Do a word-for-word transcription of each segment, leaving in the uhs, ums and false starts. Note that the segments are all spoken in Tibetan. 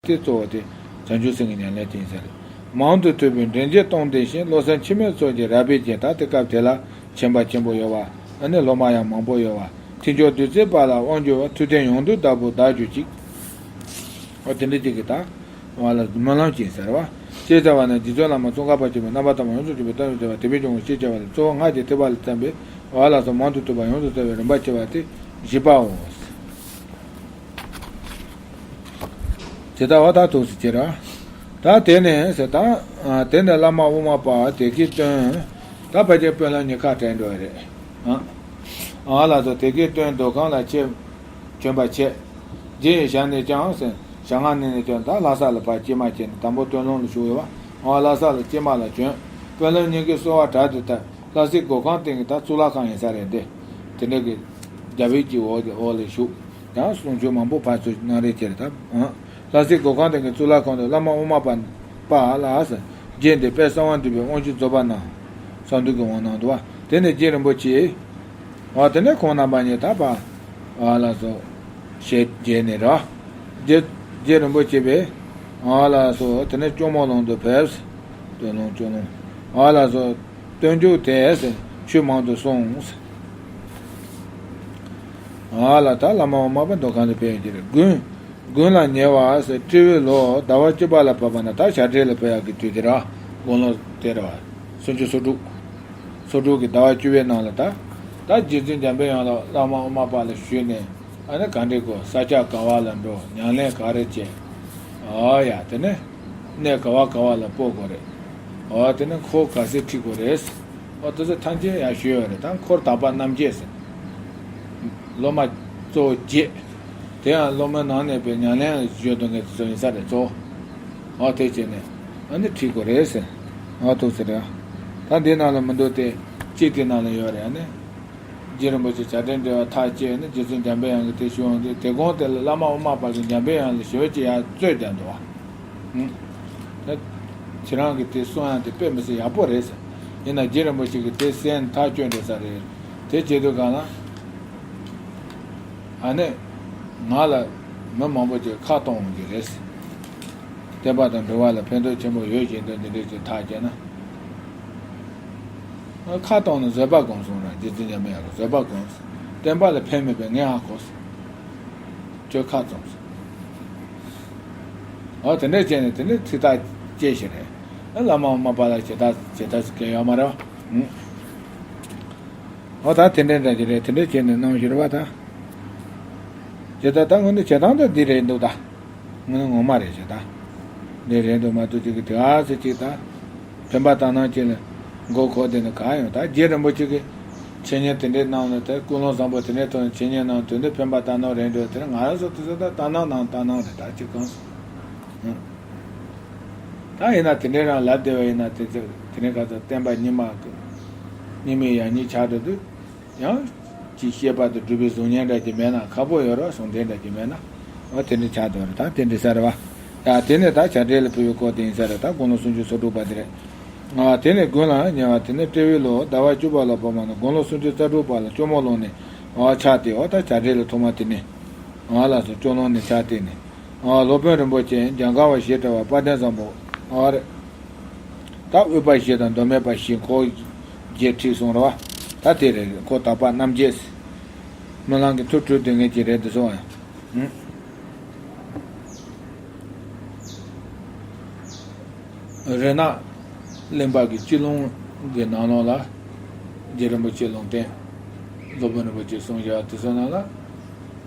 དེ་གཙོ་བོ་དེ་བྱང་ཆུབ་སེམས་ཀྱི་ཉམས་ལེན་དེ་ཡིན་ས་རེད། མང་དུ་ཐོས་པའི་འདྲེན་བྱེད་སྟོང་ལྡན་ཞིང་། བློ་གསལ་འཆི་མེད་ཚོགས་ཀྱི་རལ་པའི་རྒྱན། ད་དེ་སྐབས་དེ་ལ་མཁྱེན་པ་ཆེན་པོ་ཡོད་པ། ཨ་ནི་སློབ་མ་ཡང་མང་པོ་ཡོད་པ། ཐེག་མཆོག་བདུད་རྩིའི་དཔལ་ལ་དབང་བསྒྱུར་བ། ཐུབ་བསྟན་ཡོངས་འདུའི་བདག་པོ་བདག་གྱུར་ཅིག། འོ་དེ་འདྲ་ཅིག་གི་ད་བ་ལ་སྨོན་ལམ་ཅིག་ཟེར་བ། ཅེས་བྱ་བ་ནི་རྗེ་བཙུན་བླ་མ་ཙོང་ཁ་པ་ཆེན་པོའི་རྣམ་པར་ཐར་པ་ཡོངས་སུ་གྲུབ་པའི་གཏེར་ནས་བྱུང་བ་དེ་བས་ཀྱང་ཞེས་བྱ་བ་ལ་གཙོ་བོ་སྔགས་ཀྱི་ཐེག་པ་ལས་བརྩམས་པའི་བ་ལ་སོགས་མང་དུ་ཐོས་པ་ཡོངས་སུ་གསལ་བའི་རིམ་པ་ཕྱེ་བ་སྟེ་བཞི་པའོ། ཇི་ལྟ་བ་དག་ཐུགས་སུ་ཆེ་ར། ད་དེ་ནས་ཟེར་ད། དེ་ནས་བླ་མ་དབུ་མ་པ་དེ་གི་སྟོན། ད་ཕལ་ཆེར་དཔོན་སློབ་གཉིས་ཁ་བྲལ་འགྲོ་བ་རེད། ཨ་ཨ་ལ་སོགས་དེ་གི་སྟོན་མདོ་ཁང་ལ་ཆེ། བྱོན་པ་བྱས། རྗེ་ཡི་ཞལ་ནས་ཀྱང་ཟེར་ཞལ་སྔ་ནས་ནས་ཀྱང་ད་ལྷ་ས་ལ་ཕར་སྐྱེལ་མ་བྱས་ནས་དང་པོ་སྟོད་ལུང་ལ་བཞུགས་ཡོད་པ། ཨ་ལྷ་ས་ལ་སྐྱེལ་མ་ལ་བྱོན། དཔོན་སློབ་གཉིས་ཀྱིས་གསོལ་བ་གྲགས་ཏེ་ད། ལྷ་སའི་སྒོ་ཁང་སྟེང་གི་ད་གཙུག་ལག་ཁང་ཡིན་ས་རེད་འདི། དེ་འདྲ་གི་རྒྱ་བོད་ཀྱི་འོག་གི་འོག་ལ་བཞུགས། ཡང་གསུང་ཆོས་མང་པོ་ཕར་ཚུར་གནང་རེས་བྱས་རེད་ད། ལྷ་སའི་སྒོ་ཁང་སྟེང་གི་གཙུག་ལག་ཁང་དུ་བླ་མ་དབུ་མ་པ་པ་ལ་ཟེར། རྗེ་འདི་དཔལ་གསང་བ་འདུས་པའི་དབང་ཕྱུག་རྫོགས་པ་ན། གསང་འདུས་ཀྱི་དབང་གནང་འདུག་བ། དེ་ནས་རྗེ་རིན་པོ་ཆེ། འོ་དེ་ནས་ཁོང་རྣམ་པ་གཉིས་ད་པ། འོ་ལ་སོགས། ཞེས་རྗེས་ནས་ར། རྗེ་རྗེ་རིན་པོ་ཆེ་བས། འོ་ལ་སོགས་དེ་ནས་སྐྱོར་མོ་ལུང་དུ་ཕེབས། སྟོད་ལུང་སྐྱོར་ལུང་། འོ་ལ་སོགས། སྟོན་མཇུག་དེས་ཆོས་མང་དུ་གསུངས། ཨ་ལ་ད་བླ་མ་དབུ་མ་པ་མདོ་ཁང་དུ་ཕེབས་ཀྱི་རེད། དགུན། དགུན་ལ་ཉེ་བ་ཟེར་སྤྲེའུའི་ལོ་ཟླ་བ་བཅུ་པ་ལ་བབ་པ་ན་ད་བྱ་བྲལ་ལ་ཕེབས་ཡག་གི་དུས་དེ་ར། དགུང་ལོ་དེ་ར་བ། སུམ་ཅུ་སོ་དྲུག་སོ་དྲུག་གི་ཟླ་བ་བཅུ་པའི་ནང་ལ་ད། ད་རྗེ་བཙུན་འཇམ་པའི་དབྱངས་ལ་བླ་མ་དབུ་མ་པ་ལ་ཞུས་ནས། ཨ་ནི་ག་འདྲས་གོ་ས་ཆ་ག་བ་ལ་འགྲོ་ཉམས་ལེན་ག་རེ་བྱེད། ཨ་ཡ་དེ་ནས། གནས་ག་བ་ག་བ་ལ་སྤོ་དགོས་རེད། འོ་དེ་ནས་འཁོར་ག་ཚོད་ཁྲིད་དགོས་རེད། འོ་དེ་ཚོ་ཐམས་ཅད་ཡང་ཞུས་ཡོད་རེད། ད་འཁོར་དག་པ་རྣམ་བརྒྱད་ཟེར། སློབ་མ་གཙོ་བོ་བརྒྱད། དེ་ཡང་སློབ་མའི་ནང་ནས་པའི་ཉམས་ལེན་བརྗོད་དོན་གྱི་དེ་ཚོ་ཡིན་ས་རེད་གཙོ་བོ། འོ་དེ་བྱས་ནས་ཨ་ནི་ཁྲིད་དགོས་རེད་ཟེར། འོ་ཐུགས་ཟེར་རེད། ད་འདི་ནང་ལ་མི་འདུག་སྟེ། གཅིག་དེ་ནང་ལ་ཡོད་རེད་ཨ་ནི། རྗེ་རིན་པོ་ཆེ་བྱ་བྲལ་འབྲེལ་བ་ཐག་བཅད་ནས་རྗེ་བཙུན་འཇམ་པའི་དབྱངས་ཀྱིས་དེ་ཞུ་འོང་དུས་དེ་གོང་དེ་ལ་བླ་མ་དབུ་མ་པ་གིས་འཇམ་པའི་དབྱངས་ལ་ཞེ་པོ་ཅིག་ཡར་རྩོད་བརྒྱབ་འདུག་བ། ད་ཁྱེད་རང་གིས་དེ་གསུང་ཡག་དེ་དཔེ་མི་སྲིད་ཡག་པོ་རེད་ཟེར། ཡིན་ན་རྗེ་རིན་པོ་ཆེ་གིས་དེ་གསན་ཐག་གཅོད་འགྲོ་ས་རེད། དེ་བྱེད་དུས་གང་ལ། ཨ་ནི། ང་ལ་མི་མང་པོ་ཅིག་ཁ་གཏོང་འོང་གི་རེད། བསྟན་པ་དང་འགྲོ་བ་ལ་ཕན་ཐོགས་ཆེན་པོ་ཡོད་བཞིན་དུ་འདི་འདྲས་ཀྱི་ཐག་བཅད་ན། ཁ་གཏོང་ནས་བཟོད་པ་སྒོམ་གསུངས་ར་རྗེ་བཙུན་འཇམ་པའི་དབྱངས་ལ་བཟོད་པ་སྒོམ། བསྟན་པ་ལ་ཕན་མེད་པའི་ངས་ཧ་གོ། ཁྱོད་ཁ་བཙུམས། འོ་དེ་འདྲས་བྱས་ནས་དེ་ནས་ཚིག་ཐག་བཅད་ཞིག་རེད། བླ་མ་དབུ་མ་པ་ལ་བྱེད་ཐག་བྱེད་ཐག་ཟེར་མཁན་ཡོད་མ་རེད་བ། འོ་ད་དེ་འདྲའི་འདྲ་ཅིག་རེད། དེ་འདྲ་བྱས་ནས་གནང་ཞུ་རེད་བ་ད། ཇི་ལྟར་ད་དངོས་གནས་བྱེད་སྟངས་ད་འདི་རེད་འདུག་ད། དངོས་གནས་ངོ་མ་རེད་ཞེ་ད། འདི་རེད་འདུག་མ་གཏོགས་ཅིག་གི་དེ་ཨ་ཟེར་ཅིག་ད། ཕན་པ་དང་ནང་ཅིག་ལ་མགོ་འཁོར་དེ་ནི་གང་ཡོང་ད་རྗེ་རིན་པོ་ཆེ་གི་འཆད་ཉན་དེ་འདྲའི་གནང་ནས་ད་ཀུན་སློང་བཟང་པོ་དེ་འདྲའི་ཐོག་ནས་འཆད་ཉན་གནང་དོན་དེ་ཕན་པ་དང་ནང་རེད་འདུག་དེ་ང་རང་ཚོ་དེ་ཚོ་ད་དང་ནང་ནང་དང་ནང་རེད་ད་ཅིག་གང་སོང་། ད་ཡིན་ན་དེ་འདྲའི་རང་ལབ་བསྡད་པ་ཡིན་ན་དེ་ཚོ་དེ་འདྲའི་ག་ཚོད་བསྟན་པ་ཉི་མ་གི་ཉི་མའི་ཡང་སྙིང་ཆགས་འགྲོ་དུས། ཡང་། ཅིག་བཤད་པ་དང་སྒྲུབ་པའི་གཟུགས་བརྙན་འདྲ་ཅིག་མེད་ན་ཁག་པོ་ཡོད་རེད་བ། གཟུགས་འདྲེན་འདྲ་ཅིག་མེད་ན། འོ་དེ་འདྲ་ཆགས་འདུག་རེད་ད་དེ་འདྲ་ས་རེད་བ། ཡ་དེ་ནས་ད་བྱ་བྲལ་ལ་ཕེབས་པའི་སྐོར་དེ་ཡིན་ས་རེད་ད་དགུང་ལོ་སུམ་ཅུ་སོ་དྲུག་པ་དེ་རེད། ང་དེ་ནས་དགུན་ལ་ཉེ་བ་དེ་ནས་སྤྲེའུའི་ལོ་ཟླ་བ་བཅུ་པ་ལ་བབས་པ་ན་དགུང་ལོ་སུམ་ཅུ་རྩ་དྲུག་པ་ལ་སྐྱོར་མོ་ལུང་ནས་འོ་ཆགས་ཏེ་འོ་ད་བྱ་བྲལ་ལ་ཐོག་མ་དེ་ནས་འོ་ལ་སོགས་སྐྱོར་ལུང་ནས་ཆགས་ཏེ་ནས། ཨ་སློབ་དཔོན་རིན་པོ་ཆེ་འཇམ་དཀར་བ་ཞེས་བྱ་བ་དཔལ་ལྡན་བཟང་པོ་ཨ་རེད། ད་དབུས་པ་བཞི་དང་མདོ་སྨད་པ་བཞི་འཁོར་བརྒྱད་ཁྲིད་སོང་རེད་བ། ད་དེ་རེད་འཁོར་དག་པ་རྣམ་བརྒྱད། སྨོན་ལམ་གྱི་ཐུགས་སྤྲུལ་སྡེ་ངེས་ཀྱི་རེད་འདི་སོང་ཡང་། རེད་ན། གླིང་པ་གི་སྤྱི་ལུང་གི་ནང་ལོགས་ལ། རྗེ་རིན་པོ་ཆེ་ལུང་བསྟན། སློབ་དཔོན་རིན་པོ་ཆེ་གསུང་བཞག་དེ་ཚོ་ནང་ལ།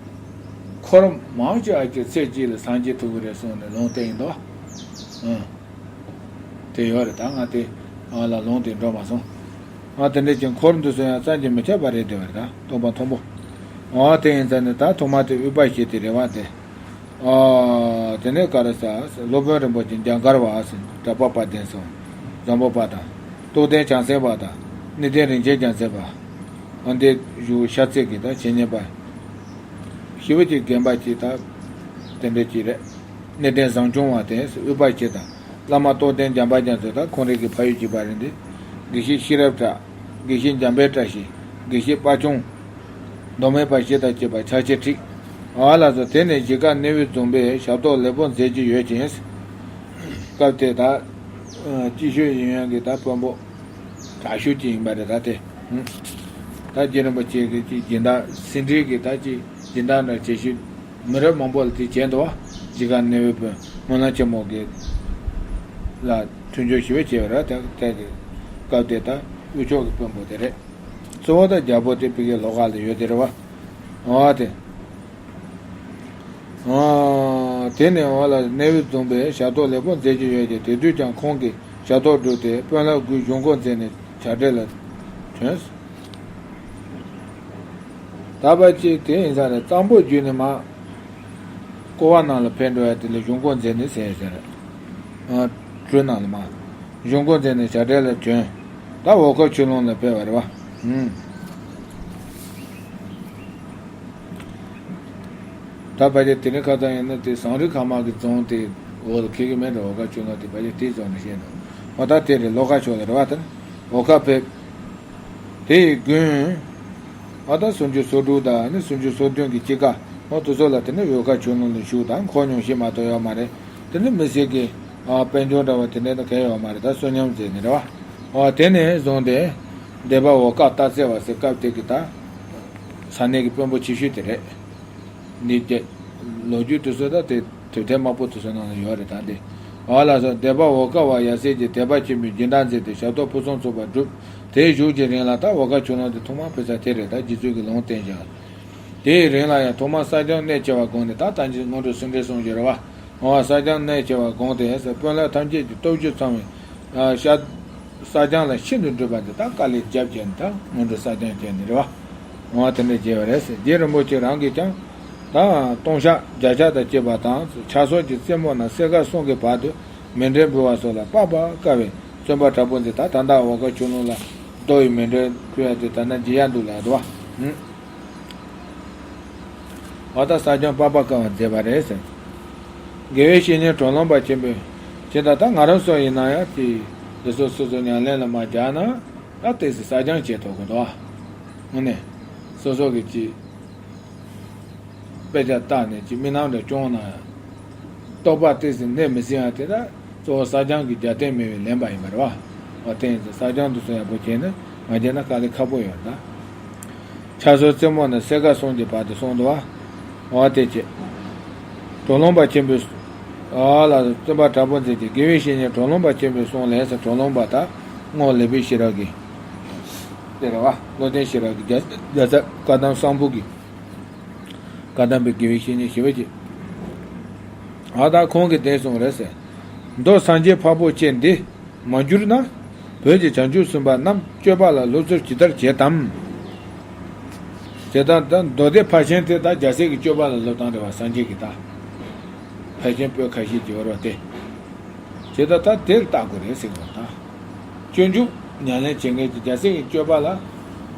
འཁོར་མང་ཆེ་བ་ཅིག་ཚེ་གཅིག་ལ་སངས་རྒྱས་ཐུབ་ཀྱི་རེད་གསུངས་ནས་ལུང་བསྟན་ཡིན་དོ། ཨང་། དེ་ཡོད་རེད་ད་ང་དེ་ང་ལ་ལུང་དེ་འགྲོ་མ་སོང་། ང་དེ་འདྲ་ཅིག་འཁོར་འདུག་སོང་ཡང་བསམ་གྱིས་མི་ཁྱབ་པ་རེད་དེ་བ་རེད་ད་སྟོང་པ་མཐོན་པོ། ཨང་དེ་ཡིན་ཙང་ནི་ད་ཐོག་མ་དེ་དབུས་པ་ཞེས་དེ་རེད་བ་དེ། ཨ། དེ་ནས་ག་རེ་ཟེར། སློབ་དཔོན་རིན་པོ་ཆེ་འཇམ་དཀར་བ་ཟེར་གྲགས་པ་དཔལ་ལྡན་ཟེར། བཟང་པོ་པ་དང་། རྟོགས་ལྡན་བྱང་སེམས་པ་དང་། གནས་བརྟན་རིན་ཆེན་རྒྱལ་མཚན་པ། ཨ་འདི་བཞུགས་ཤར་རྩེ་གི་ད་འཆད་ཉན་པ། ཞི་བ་གི་རྒན་པ་གཅིག་ད། དེ་འདྲ་གཅིག་རེད། གནས་བརྟན་བཟང་སྐྱོང་བ་དེ་དབུས་པ་གཅིག་དང་། བླ་མ་རྟོགས་ལྡན་འཇམ་དཔལ་རྒྱལ་མཚན་ད་ཁོང་རང་གི་ཕ་ཡུལ་གཅིག་པ་རེད་འདི། དགེ་བཤེས་ཤེས་རབ་གྲགས། དགེ་བཤེས་འཇམ་དཔལ་བཀྲ་ཤིས། དགེ་བཤེས་དཔལ་སྐྱོང་། མདོ་སྨད་པ་བཞི་དང་བཅས་པ་ཕྱག་ཕྱིར་ཁྲིད། ཨ་ལགས་སོ། དེ་ནས་གཞིས་ཀ་གནས་བུ་རྫོང་པས་ཞབས་ཏོག་ལེགས་པོ་མཛད་ཀྱི་ཡོད་ཅིང་། སྐབས་དེ་ད་སྐྱིད་ཤོད་ཡིན་ཡང་གི་ད་དཔོན་པོ་དྲག་ཤོས་ཅིག་ཡིན་པ་རེད་ད་དེ། ད་རྗེ་རིན་པོ་ཆེ་གི་ཅིག་སྦྱིན་བདག་ཟིན་བྲིས་ཀྱི་ད་ཅིག་སྦྱིན་བདག་འདྲ་བྱེད་ཤོས་མི་རབས་མང་པོ་ལ་དེ་བྱས་འདུག་བ། གཞིས་ཀ་གནས་བུ་དཔོན་སྨོན་ལམ་ཆེན་མོ་གི་ལ་མཐུན་སྦྱོར་ཞི་བ་བྱས་པ་རེད་ད་དེ་གི། སྐབས་དེ་ད་དབུས་ཕྱོགས་ཀྱི་དཔོན་པོ་དེ་རེད། གཙོ་བོ་ད་རྒྱལ་པོ་དེ་ཕ་གིའི་ལོགས་ཀ་ལ་ཡོད་དེ་རེད་བ། འོ་དེ། ཨ། དེ་ནས་འོ་ལ་གནས་བུ་རྫོང་པས་ཞབས་ཏོག་ལེགས་པོ་མཛད་ཀྱི་ཡོད་ཅིང་། དེ་དུས་ཀྱང་ཁོང་གིས་ཞབས་ཏོག་བསྒྲུབས་ཏེ་དཔོན་སློབ་དགུས་གཞུང་སྒོ་འཛིན་ནས་བྱ་བྲལ་ལ་ཐོན། ད་བར་ཅིག་དེ་ཡིན་ས་རེད། གཙང་པོ་བརྒྱུད་ནས་མར་ཀོ་བ་ནང་ལ་ཕེབས་འགྲོ་ཡ་དེ་ལ་གཞུང་སྒོ་འཛིན་ནས་ཟེར་ཟེར། ཨ། གྲུ་ནང་ལ་མར། གཞུང་སྒོ་འཛིན་ནས་བྱ་བྲལ་ལ་བྱོན། ད་འོ་ཁ་ཆོས་ལུང་ལ་ཕེབས་པ་རེད་བ། ཨུམ། ད་ཕལ་ཆེར་དེ་རིང་ཁ་སང་ཡིན་ན་དེ་ཟངས་རི་ཁ་མ་གི་རྫོང་དེ་འོག་ལ་འཁེལ་གི་མེད་འགྲོ། འོ་ཁ་ཆོས་ལུང་དེ་ཕལ་ཆེར་དེའི་རྫོང་ནས་བཤད་འགྲོ། འོ་ད་དེ་རེད། ལོགས་ཀ་ཕྱོགས་ལ་རེད་བ། དེ་ནས་འོ་ཁ་ཕེབས། དེ་ཡི་དགུན། ཨ་ད་སུམ་ཅུ་སོ་དྲུག་དང་ནི་སུམ་ཅུ་སོ་བདུན་གྱི་དཔྱིད་ཀ་འོ་དེ་ཚོ་ལ་དེ་ནི་འོལ་ཁ་ཆོས་ལུང་ལ་བཞུགས་དང་འཁོར་མྱོང་ཤེས་མ་གཏོགས་ཡོད་མ་རེད། དེ་ནི་མི་སེར་གྱི་ཨ་དཔལ་འབྱོར་འདྲ་བ་དེ་འདྲ་ནི་གང་ཡང་ཡོད་མ་རེད། ད་བསོད་སྙོམས་མཛད་ནི་རེད་བ། འོ་དེ་ནས་བཟུང་སྟེ་སྡེ་པ་འོ་ཀ་སྟག་རྩེ་བ་ཟེར་སྐབས་དེ་གི་ད་ས་གནས་ཀྱི་དཔོན་པོ་ཆེ་ཤོས་དེ་རེད། ནི་རྒྱ། ལོ་རྒྱུས་དེ་ཚོ་ད་དེ་དུས་མཐའི་དམག་དཔུང་དེ་ཚོ་ནང་ལ་ཡོད་རེད་ད་དེ། འོ་ལགས་སོ། སྡེ་པ་འོ་ཀ་བ་ཡབ་སྲས་ཀྱིས་དད་པ་ཆེན་པོས་སྦྱིན་བདག་མཛད་དེ་ཞབས་ཏོག་ཕུན་སུམ་ཚོགས་པ་བསྒྲུབས། དེའི་གཞུག་གི་རིང་ལ་ད་འོ་ཀ་ཆོས་ལུང་དེ་ཐོག་མར་ཕེབས་ས་དེ་རེད། ད་རྗེ་བཙུན་གྱིས་ལུང་བསྟན་བཞག་དེའི་རིང་ལ་ཡང་ཐོག་མར་གསར་སྦྱངས་གནས་ཆེ་བར་དགོངས་ཏེ། ད་ད་ཅི་སྔོན་འགྲོ་གསུང་འགྲེལ་གསུངས་བཞག་རེད་བ། འོ་གསར་སྦྱངས་གནས་ཆེ་བར་དགོངས་ཏེ་ཟེར། དཔོན་སློབ་ཐམས་ཅད་ཀྱི་སྟོབས་བཅུ་ཚང་བའི་ཨ་ཤ་གསར་སྦྱངས་ལ་ཤིན་ཏུ་འགྲུབ་པ་འདི་དག་དཀའ་ལས་རྒྱབ་བྱས་ནས་ད་སྔོན་འགྲོ་གསར་སྦྱངས་བྱས་ནས་རེད་བ། འོ་དེ་འདྲ་བྱས་པ་རེད་ཟེར། རྗེ་རིན་པོ་ཆེ་རང་གིས་ཀྱང་ད་ལྟོང་ཤག་བརྒྱ་ཆ་དང་བཅས་པ་དང་ཕྱག་སོར་གྱི་རྩེ་མོ་རྣམས་གསེར་ཁ་གསུམ་གྱི་བར་དུ་མཎྜལ་འབུལ་བ་སོགས་ལ་སྤགས་པ་དཀའ་བའི་བརྩོན་པ་དྲག་པོ་མཛད། ད་ད་ལྟ་འོ་ཀ་ཆོས་ལུང་ལ་རྡོ་ཡི་མཎྜལ་ཕུལ་ཡ་དེ་ད་ནང་མཇལ་ཡ་འདུག་ལབ་འདུག་བ། ཧུམ། འོ་ད་གསར་སྦྱངས་སྤགས་པ་དཀའ་བ་མཛད་པ་རེད་ཟེར། དགེ་བའི་བཤེས་གཉེན་གྲོ་ལུང་པ་ཆེན་པོས་ཇི་ལྟར་ད་ང་རང་ཚོ་ཡིན་ན་ཡང་དེ་འདི་ཚོ་སོ་སོ་ཉམས་ལེན་ལ་མ་སྦྱར་ན་ད་ཏོག་ཙམ་གསར་སྦྱངས་བྱེད་ཐུབ་ཀྱི་འདུག་དངོས་གནས་སོ་སོ་གི་ཅིག་དཔེ་ཆ་བལྟས་ནས་ཅིག་དམིགས་རྣམ་འདྲ་བྱུང་ན་ཡང་རྟོགས་པ་ཏོག་ཙམ་སླེབས་མི་སྲིད་ཡང་དེ་ད། གཙོ་བོ་གསར་སྦྱངས་ཀྱི་རྒྱབ་རྟེན་མེད་པའི་ལེན་པ་ཡིན་པ་རེད་བ། འོ་དེ་ཡིན་ཙང་གསར་སྦྱངས་འདི་ཚོ་ཡག་པོ་བྱས་ན་ང་བྱས་ན་དཀའ་ལས་ཁག་པོ་ཡོད་རེད་ད། ཕྱག་སོར་རྩེ་མོ་ནས་གསེར་ཁ་གསུམ་གྱི་བར་དུ་གསུངས་འདུག་བ། འོ་དེ་བྱས། གྲོ་ལུང་པ་ཆེན་པོས། ཨ་ལ་བརྩོན་པ་དྲག་པོ་མཛད་ཀྱི་དགེ་བའི་བཤེས་གཉེན་གྲོ་ལུང་པ་ཆེན་པོའི་གསུང་ལས་ཟེར། གྲོ་ལུང་པ་ད་རྔོག་ལེགས་པའི་ཤེས་རབ་ཀྱི། དེ་རེད་བ། བློ་ལྡན་ཤེས་རབ་ཀྱི་རྒྱལ་རྒྱལ་ཚབ་བཀའ་གདམས་གསང་ཕུ་གི། བཀའ་གདམས་པའི་དགེ་བའི་བཤེས་གཉེན་ཞི་བ་སྐྱིད། ཨ་ད་ཁོང་གིས་དེ་གསུངས་རེད་ཟེར། མདོ་སངས་རྒྱས་འཕགས་པོ་ཁྱེད་འདི་མ་འགྱུར་ན། བོད་ཀྱི་བྱང་ཆུབ་སེམས་དཔའ་རྣམས་སྤྱོད་པ་ལ་སློབ་ཚུལ་ཇི་ལྟར་བྱེད་དམ། དེ་ལྟར་ད་མདོ་སྡེ་ཕལ་ཆེན་དེ་ད་རྒྱལ་སྲས་ཀྱི་སྤྱོད་པ་ལ་སློབ་སྟངས་རེད་བ། སངས་རྒྱས་ཀྱི་ད་ཕལ་ཆེན་པོད་ཁ་ཤས་ཀྱི་ཡོད་རེད་བ་སྟེ། བྱས་ད་ད་དེར་བལྟ་དགོས་རེད་ཟེར་གི་རེད་ད། སྤྱོད་འཇུག་ཉམས་ལེན་བྱེད་མཁན་གྱི་རྒྱལ་སྲས་ཀྱི་སྤྱོད་པ་ལ་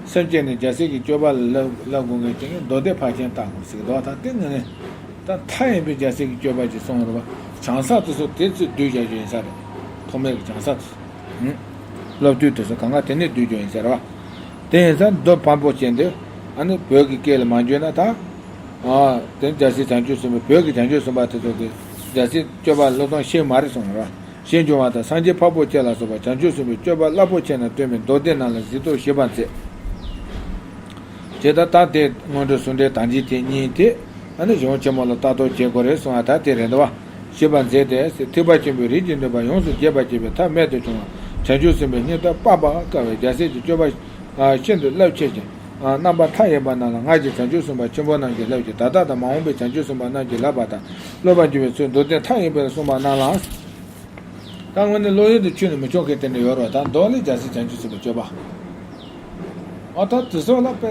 སེམས་བསྐྱེད་ནས་རྒྱལ་སྲས་ཀྱི་སྤྱོད་པ་ལ་བསླབ་བསླབ་དགོས་མཁན་དེ་ངས་མདོ་སྡེ་ཕལ་ཆེན་བལྟ་དགོས་ཟེར་གི་འདུག་ད་དེ་ངས་ནས་ད་མཐའ་ཡས་པའི་རྒྱལ་སྲས་ཀྱི་སྤྱོད་པ་ཅིག་གསུངས་རེད་བ། བྱང་ས་དེ་ཚོ་དེ་ཚོས་བསྡུས་བཞག་རྒྱུ་ཡིན་ས་རེད། ཐོགས་མེད་ཀྱི་བྱང་ས་དེ་ཚོ། ཧུམ། སློབ་དུས་དེ་ཚོ་གང་ག་དེ་ནས་བསྡུས་རྒྱུ་ཡིན་ས་རེད་བ། དེ་ཡིན་ཙང་མདོ་འཕགས་པོ་ཁྱེད་འདི་ཨ་ནི་བོད་ཀྱི་སྐད་ལ་མ་བསྒྱུར་ན་ད། ཨ། དེ་རྒྱལ་སྲས་བྱང་ཆུབ་སེམས་དཔའ་བོད་ཀྱི་བྱང་ཆུབ་སེམས་དཔའ་དེ་ཚོ་གི་རྒྱལ་སྲས་སྤྱོད་པ་སློབ་སྟངས་ཤེས་མ་རེད་གསུངས་ར། ཞེས་འབྱུང་བ་དང་། སངས་རྒྱས་འཕགས་པོ་ཁྱེད་ལ་སོགས་པ་བྱང་ཆུབ་སེམས་དཔའི་སྤྱོད་པ་རླབས་པོ་ཆེ་རྣམས་སྟོན་པའི་མདོ་སྡེ་རྣམས་ལ་གཟིགས་རྟོག་ཞིབ་པར་མཛད། ཇི་ལྟར་ད་དེ་སྔོན་འགྲོ་གསུང་འགྲེལ་དང་ཅི་དེ་གཉིས་དེ་ཨ་ནི་གཞུང་ཆེན་མོ་ལ་ལྟ་རྟོག་བྱེད་དགོས་རེད་གསུང་བ་ད་དེ་རེད་འདུག་བ། ཞིབ་པར་མཛད་དེ། ཐེག་པ་ཆེན་པོའི་རིགས་ཀྱི་འདུན་པ་ཡོངས་སུ་རྒྱས་པར་བྱེད་པའི་ཐབས་རྨད་དུ་བྱུང་བ་བྱང་ཆུབ་སེམས་དཔའི་སྙིང་སྟོབས་སྤགས་པ་དཀའ་བའི་རྒྱལ་སྲས་ཀྱི་སྤྱོད་པ་ཤིན་ཏུ་རླབས་ཆེ་ཞིང་རྣམ་པ་མཐའ་ཡས་པ་རྣམས་ལ་སྔར་གྱི་བྱང་ཆུབ་སེམས་དཔའ་ཆེན་པོ་རྣམས་ཀྱིས་བསླབས་ཀྱིས། ད་ལྟ་དང་མ་འོངས་པའི་བྱང་ཆུབ་སེམས་དཔའ་རྣམས་ཀྱིས་བསླབ་པ་དང་སློབ་པར་འགྱུར་བའི་ཚུལ་མདོ་སྡེ་མཐའ་ཡས་པར་གསུངས་པ་རྣམས་ལ། ད་དངོས་གནས་བློ་ཡུལ་དུ་ཆུད་ནས་མི་ཆོག་མཁན་དེ་འདྲ་ཡོད་རེད་བ། ད་མདོ་ལས་རྒྱལ་སྲས་བྱང་ཆུབ་སེམས་དཔའི་སྤྱོད་པ། ཨ་ད་དེ་ཚོ་ལ་དཔེ།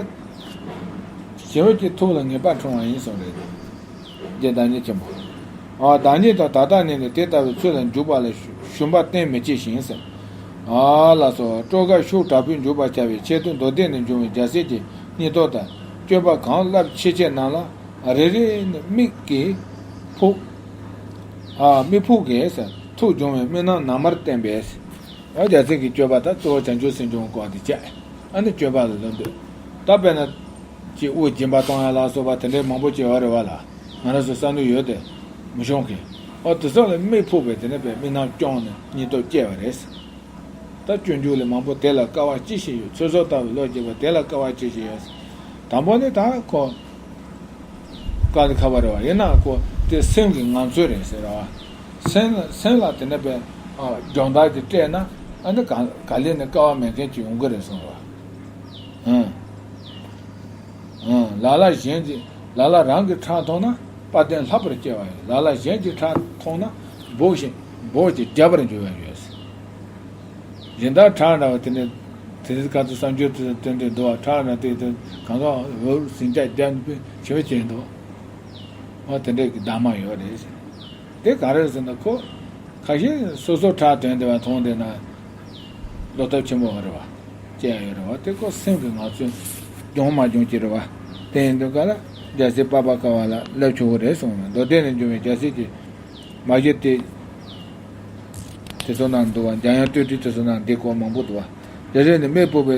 ཞི་བ་སྐྱིད་ཐུགས་ལ་ངེས་པ་འཁྲུངས་པ་ཡིན་གསུངས་རེད། རྗེ་བདག་ཉིད་ཆེན་པོ། ཨ་བདག་ཉིད་དང་ད་ལྟ་ནས་ནི་དེ་ལྟ་བུའི་ཚུལ་ལ་འཇུག་པ་ལ་ཞུམ་པ་གཏན་མི་བྱེད་ཞིང་ཟེར། ཨ་ལགས་སོ། སྤྲོ་དགའ་ཤུགས་དྲག་པོས་འཇུག་པར་བྱ་བའི་ཆེད་དུ་མདོ་སྡེ་ནས་འབྱུང་བའི་རྒྱལ་སྲས་ཀྱི་སྙིང་སྟོབས་དང་སྤྱོད་པ་གང་རླབས་ཆེ་ཆེ་རྣམས་ལ་རེ་རེ་ནས་མིག་གིས་ཕུག་ཨ་མིག་ཕུག་གིས་ཐུགས་འབྱུང་བའི་དམིགས་རྣམ་ནམ་མཁར་བསྟན་པས། ཨ་རྒྱལ་སྲས་ཀྱི་སྤྱོད་པ་དང་གཙོ་བོ་བྱང་ཆུབ་སེམས་སྦྱོང་སྐོར་དེ་བྱས། ཨ་ནི་སྤྱོད་པ་ལ་ལོན་འདོད། ད་དཔེར་ན། ཅིག་དབུགས་འབྱིན་པ་གཏོང་ཡ་ལ་སོགས་པ་དེ་འདྲའི་མང་པོ་ཅིག་ཡོད་རེད་བ་ལ། ང་རང་ཚོ་བསམ་བློ་ཡོད་དེ་མི་ཤོང་མཁན། ཨོ་དེ་ཚོ་ལ་མིག་ཕུག་པས་དེ་ནས་པའི་མིག་ནང་སྐྱོང་ནས་སྙིང་སྟོབས་སྐྱེ་བ་རེད། ད་སྤྱོད་འཇུག་ལས་མང་པོ་དེ་ལ་དཀའ་བ་ཅི་ཞིག་ཡོད། ཚོད་བསྲེ་ལྟ་བུའི་བློ་སྐྱེས་པ་དེ་ལ་དཀའ་བ་ཅི་ཞིག་ཡོད། དང་པོ་ནི་ད་ཁོ་དཀའ་ལས་ཁག་པ་རེད་བ། ཡིན་ནའང་ཁོ་དེ་སེམས་ཀྱི་ངང་ཚུལ་རེད་ཟེར་བ། སེམས་སེམས་ལ་དེ་ནས་པའི་སྦྱོང་བརྡར་གྱི་སྤྲད་ན་ཨ་ནི་ག་ག་ལེར་ནས་དཀའ་བ་མེད་མཁན་ཅིག་ཡོང་གི་རེད་གསུངས་པ། ཨང་། ཨང་། ལ་ལ་གཞན་གྱི་ལ་ལ་རང་གི་ཁྲག་འཐུང་ན་དཔའ་གདེང་ལྷག་པར་སྐྱེ་བ་ཡོད། ལ་ལ་གཞན་གྱི་ཁྲག་འཐུང་ན་འབོག་ཞིང་འབོག་ཅིང་རྒྱས་པར་འགྱུར་བ་ཡོད། གཞན་དག་ཁྲག་འདྲ་བ་དེ་ནས་དེ་ནས་ག་ཚོད་གསར་འགྱུར་དེ་དེ་འདྲ་འདུག་བ། ཁྲག་འདྲ་དེ་དེ་གང་ག་འོ་ཟིང་ཆ་རྒྱ་ནི་བྱེད་པ་བྱེད་འདུག་བ། དེ་འདྲའི་གི་གདམས་ངག་ཡོད་རེད། དེ་ག་རེ་ཟེར་ན་ཁོ་ཁ་ཤས་སོ་སོ་ཁྲག་དོན་དེ་བ་མཐོང་དེ་ན་བློ་སྟོབས་ཆེན་པོ་རེད་བ། ཅི་ཡང་ཡོད་རེད་བ། དེ་ཁོ་སེམས་ཀྱི་ངང་ཚུལ་སྦྱོང་མ་སྦྱོང་ཅི་རེད་བ། དེ་ཡིན་དུས་ག་ལ་རྒྱལ་སྲས་པ་པ་ཀ་བ་ལ་སླེབས་ཆོག་གི་རེད་གསུངས་ནས། མདོ་སྡེ་ནས་འབྱུང་བའི་རྒྱལ་སྲས་ཀྱི་མ་གཞི་དེ་དེ་ཚོ་ནང་འདུག་བ། འཇམ་དབྱངས་བསྟོད་བསྒྲིགས་དེ་ཚོ་ནང་འདི་སྐོར་མང་པོ་འདུག་བ། རེ་རེ་ནས་མིག་ཕུག་པའི་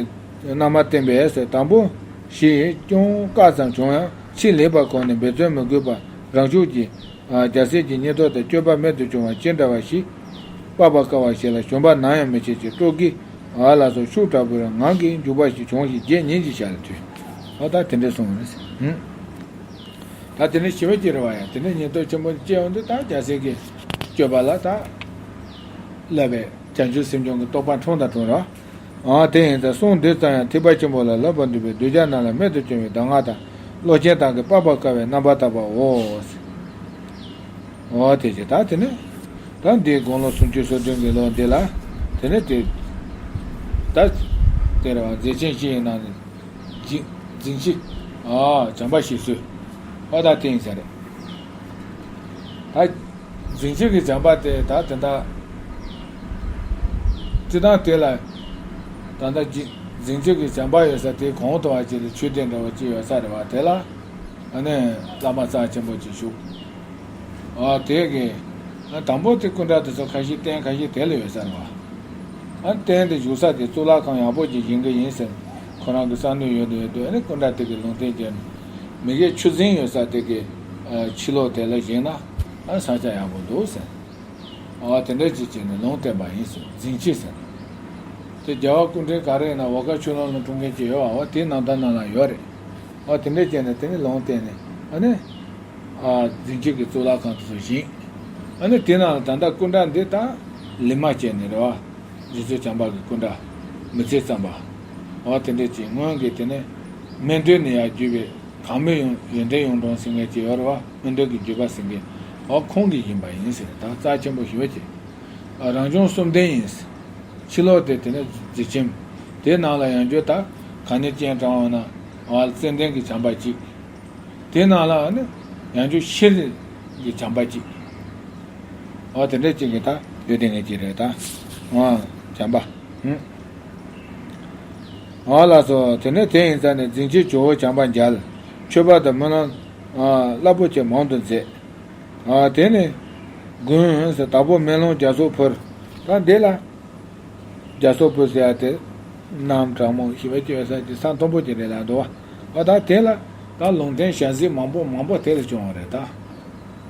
རྣམ་པ་བསྟན་པས་ཟེར། དང་པོ་ཞེས་ཀྱང་དཀའ་ཙམ་བྱུང་ཡང་ཕྱིས་ལེགས་པར་གོམས་ནས་འབད་བརྩོན་མི་དགོས་པར་རང་ཤུགས་ཀྱིས་རྒྱལ་སྲས་ཀྱི་སྙིང་སྟོབས་དང་སྤྱོད་པ་རྨད་དུ་བྱུང་བ་ཅི་འདྲ་བ་ཞིག་པ་པ་ཀ་བ་ཞིག་ལ་ཞོན་པ་ནམ་ཡང་མི་བྱེད་ཅིང་སྤྲོ་གི་ཨ་ལ་སོགས་ཤུགས་དྲག་པོས་ངང་གིས་འཇུག་པ་ཞིག་བྱུང་ཞིང་རྗེས་ཉིན་གྱི་ཞག་ལ་ཐོན། ཨ་ད་དེ་འདྲ་གསུངས་པ་རེད། ད་དེ་ནས་ཞི་བ་སྐྱེ་རུ་བ་ཡང་དེ་ནས་ཉེན་རྟོག་ཆེན་པོ་སྐྱེ་ཡོང་དུས་ད་རྒྱལ་སྲས་ཀྱི་སྤྱོད་པ་ལ་ད་བསླབ་པའི་བྱང་ཆུབ་སེམས་མཆོག་གི་རྟོགས་པ་འཁྲུངས་དང་འཁྲུངས་ར། ཨ་དེ་ཡིན་ཙང་གསུང་འདི་ཙམ་ཡང་ཐེག་པ་ཆེན་པོ་ལ་བསླབ་པར་འདོད་པའི་གདུལ་བྱ་རྣམས་ལ་རྨད་དུ་བྱུང་བའི་གདམས་ངག་དང་བློ་ཆེན་དག་གི་པ་པ་ཀ་བའི་རྣམ་པར་དག་པའོ། ཨོ་དེ་ཅི་ད་དེ་ནས་ད་འདིའི་དགུང་ལོ་སུམ་ཅུ་སོ་བདུན་གྱི་ལོ་འདི་ལ་དེ་ནས་དེ་ད་དེ་རེད་བ། མཛེས་ཆེན་བཞི་ཡི་ནང་ནས། འཛིན་འཛིན་བྱེད། ཨ་བྱམས་པ་ཞིག་གསོས། ཨ་ད་དེ་ཡིན་ས་རེད། ད་འཛིན་བྱེད་ཀྱི་བྱམས་པ་དེ་ད་དེ་འདྲ། སྤྱི་བཏང་དེ་ལ་ད་ལྟ་འཛིན་འཛིན་བྱེད་ཀྱི་བྱམས་པ་ཡོད་ས་དེ་གོང་དུ་བ་ཅིག་ལ་ཆོས་སྡེ་འདྲ་བ་ཅིག་ཡོད་ས་རེད་བ། དེ་ལ་ཨ་ནི་བླ་མ་རྩ་ཆེན་པོ་ཅིག་བཞུགས། ཨ་དེ་གི་ཨ་དང་པོ་དེ་སྐུ་འདྲ་དེ་ཚོ་ཁ་ཤས་རྟེན་ཁ་ཤས་དེ་ལ་ཡོད་ས་རེད་བ། ཨ་རྟེན་དེ་བཞུགས་ས་དེ་གཙུག་ལག་ཁང་ཡག་པོ་ཅིག་བཞེངས་གི་ཡིན་ཟེར་ཁོ་རང་གི་བསམ་མནོ་ཡོད་དུ་ཡོད་དུ། ཨ་ནི་སྐུ་འདྲ་དེ་གི་ལུང་བསྟན་བྱས་ནས་མི་དགེ་ཆུ་རྫིང་ཡོད་ས་དེ་གི་ཨ་ཕྱི་ལོགས་དེ་ལ་བཞེངས་ན་ཨ་ས་ཆ་ཡག་པོ་འདུག་ཟེར། ཨ་དེ་འདྲ་ཅིག་བྱས་ནས་ལུང་བསྟན་པ་ཡིན་ཟེར། འཛིན་བྱེད་ཟེར། དེ་རྒྱལ་བ་སྐུ་ཕྲེང་ག་རེ་ཡིན་ན་འོ་ཀ་ཆོས་ལོངས་ལ་འཁྲུངས་མཁན་ཅིག་ཡོད་བ། འོ་དེའི་ནང་ད་ནང་ལ་ཡོད་རེད། ཨ་དེ་འདྲ་བྱས་ནས་དེ་ནས་ལུང་བསྟན་ནས་ཨ་ནི། ཨ་འཛིན་བྱེད་ཀྱི་གཙུག་ལག་ཁང་དེ་ཚོ་བཞེངས། ཨ་ནི་དེ་ནང་ལ་ད་ལྟ་སྐུ་འདྲ་འདི་དག་ལི་མ་བྱས་ནས་རེད་བ། རྗེ་བཙུན་བྱམས་པ་གི་སྐུ་འདྲ། མི་ཚེ་བརྩམས་པ། འོ་དེ་འདྲ་ཅིག་སྔོན་གྱི་དེ་ནས་སྨན་སྒྲོན་ནས་ཡར་བརྒྱུད་པའི་གང་མོས་ཡོན་ཡོན་ཏན་གཡུང་དྲུང་ཟེར་མཁན་ཅིག་ཡོད་རེད་བ། སྨན་སྒྲོན་གྱི་བརྒྱུད་པ་ཟེར་མཁན། འོ་ཁོང་གི་ཡིན་པ་ཡིན་ཟེར། ད་རྩ་ཆེན་པོ་ཞུ་བ་བྱེད། ཨ་རང་བྱུང་གསུམ་ལྡན་ཡིན། ཕྱི་ལོགས་དེ་དེ་ནས་གཟི་བྱིན། དེ་ནང་ལ་ཡང་བསྐྱར་ད་ག་ནས་སྤྱན་དྲངས་ཡོང་ན་ཨ་ཙན་དན་གྱི་བྱམས་པ་གཅིག་དེ་ནང་ལ་ནི་ཡང་བསྐྱར་ཤེལ་གྱི་བྱམས་པ་གཅིག་ཨ་དེ་འདྲ་གཅིག་གི་ད་ཡོད་དེ་ངེས་ཀྱི་རེད་ད། ཨ་བྱམས་པ། ཨ་ལགས་སོ། དེ་ནས་དེ་ཡིན་ཙང་ནས་འཛིན་བྱེད་ཇོ་བོ་བྱམས་པ་མཇལ། མཆོད་པ་དང་སྨོན་ལམ་རླབས་པོ་ཆེ་མང་དུ་མཛད། ཨ་དེ་ནས་དགུན་དྭགས་པོ་མེ་ལོང་རྒྱ་མཚོ་འཕུར། ད་འདི་ལ་རྒྱ་མཚོ་འཕུར་ཟེར་ཡ་དེ་གནམ་གྲང་མོ་ཞི་བ་སྐྱོ་ས་ཀྱི་ས་མཐོན་པོ་ཅིག་རེད་ལ་འདུག་བ། ཨ་ད་དེ་ལ་ད་ལུང་བསྟན་ཞལ་གཟིགས་མང་པོ་མང་པོ་དེ་ལ་བྱུང་བ་རེད་ད།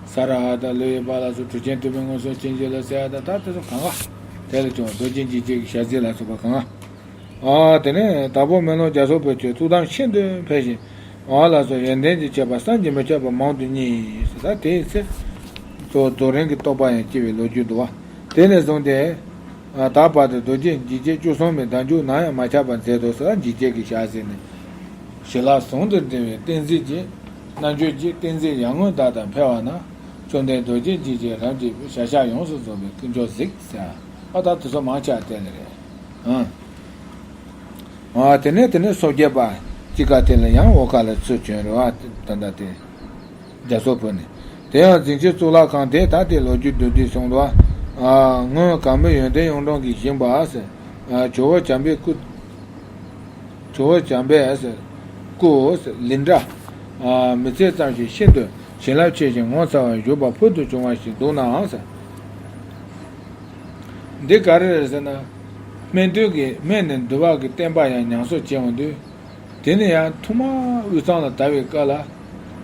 ས་ར་ཧ་དང་ལོ་ཡི་པ་ལ་སོགས་གྲུབ་ཆེན་ཐེག་པའི་མངོན་སུམ་ཅན་གྱི་ལ་ཟེར་ཡ་ད་ད་དེ་ཚོ་གང་ག་དེ་ལ་བྱུང་བ། རྡོ་རྗེ་འཇིགས་བྱེད་ཀྱི་ཞལ་གཟིགས་ལ་སོགས་པ་གང་ག་ཨ་དེ་ནས་དྭགས་པོ་མེ་ལོང་རྒྱ་མཚོ་འཕུར་ཁྱོད་ཐུགས་དམ་ཤིན་ཏུ་འཕེལ་ཞིང་། ཨ་ལགས་སོ། ཡོན་ཏན་གྱི་ཁྱད་པར་བསམ་གྱིས་མི་ཁྱབ་པ་མང་དུ་བརྙེས་ཟེར། ད་དེའི་ཚེ་རྫོགས་རྫོགས་རིམ་གྱི་རྟོགས་པ་ཡང་སྐྱེ་བའི་ལོ་རྒྱུས་འདུག་བ། དེ་ནས་བཟུང་སྟེ་ཨ་ད་བར་དུ་རྡོ་རྗེ་འཇིགས་བྱེད་བཅུ་གསུམ་པའི་བདག་འཇུག་ནམ་ཡང་མ་ཆག་པར་མཛད་དོ་ཟེར། འཇིགས་བྱེད་ཀྱི་ཞལ་གཟིགས་ནས། ཞི་ལྷག་ཟུང་དུ་འབྲེལ་བའི་ཏིང་འཛིན་གྱི་རྣལ་འབྱོར་གྱི་ཏིང་འཛིན་ཡར་ངོའི་ཟླ་ལྟར་འཕེལ་བ་ན། བཅོམ་ལྡན་རྡོ་རྗེ་འཇིགས་བྱེད་རབ་འབྱེད་པའི་ཞལ་ཕྱག་ཡོངས་སུ་རྫོགས་པའི་ཀུན་སྦྱོར་གཟིགས་ཟེར། ཨ་ད་དེ་ཚོ་མང་ཆེ་བ་དེ་ལ་རེད། ཨང་། ཨ་དེ་ནས་དེ་ནས་སོ་བརྒྱད་པ་དཔྱིད་ཀ་དེ་ལ་ཡང་འོ་ཀ་ལ་ཚུར་བྱོན་རེད་བ། ད་ལྟ་དེ་རྒྱ་མཚོ་འཕུར་ནས། དེ་ཡང་འཛིན་བྱེད་གཙུག་ལག་ཁང་དེ་ད་དེ་ལོ་རྒྱུས་བསྡུས་བསྡུས་གསུངས་འདུག་ཨ་སྔོན་གར་མོ་ཡོན་ཏན་གཡུང་དྲུང་གིས་བཞེངས་པ་ཟེར། ཨ་ཇོ་བོ་བྱམས་པའི་སྐུ། ཇོ་བོ་བྱམས་པའི་སྐུ་ལི་འདྲ། མི་ཚེ་ཙམ་ཞིག་ཤིན་ཏུ་བྱིན་རླབས་ཆེ་ཞིང་ངོ་མཚར་བར་བཞུགས་པ་ཕུལ་དུ་བྱུང་བ་ཞིག་འདུག་ནའང་ཟེར། འདི་ག་རེ་རེད་ཟེར་ན། སྨན་དོན་གྱི་སྨན་ནི་འདུལ་བ་གི་བསྟན་པ་ཡང་ཉམས་གསོ་བྱེད་འོང་དུས། དེ་ནས་ཡང་ཐོག་མར་དབུས་གཙང་ལ་དར་བའི་སྐབས་ལ་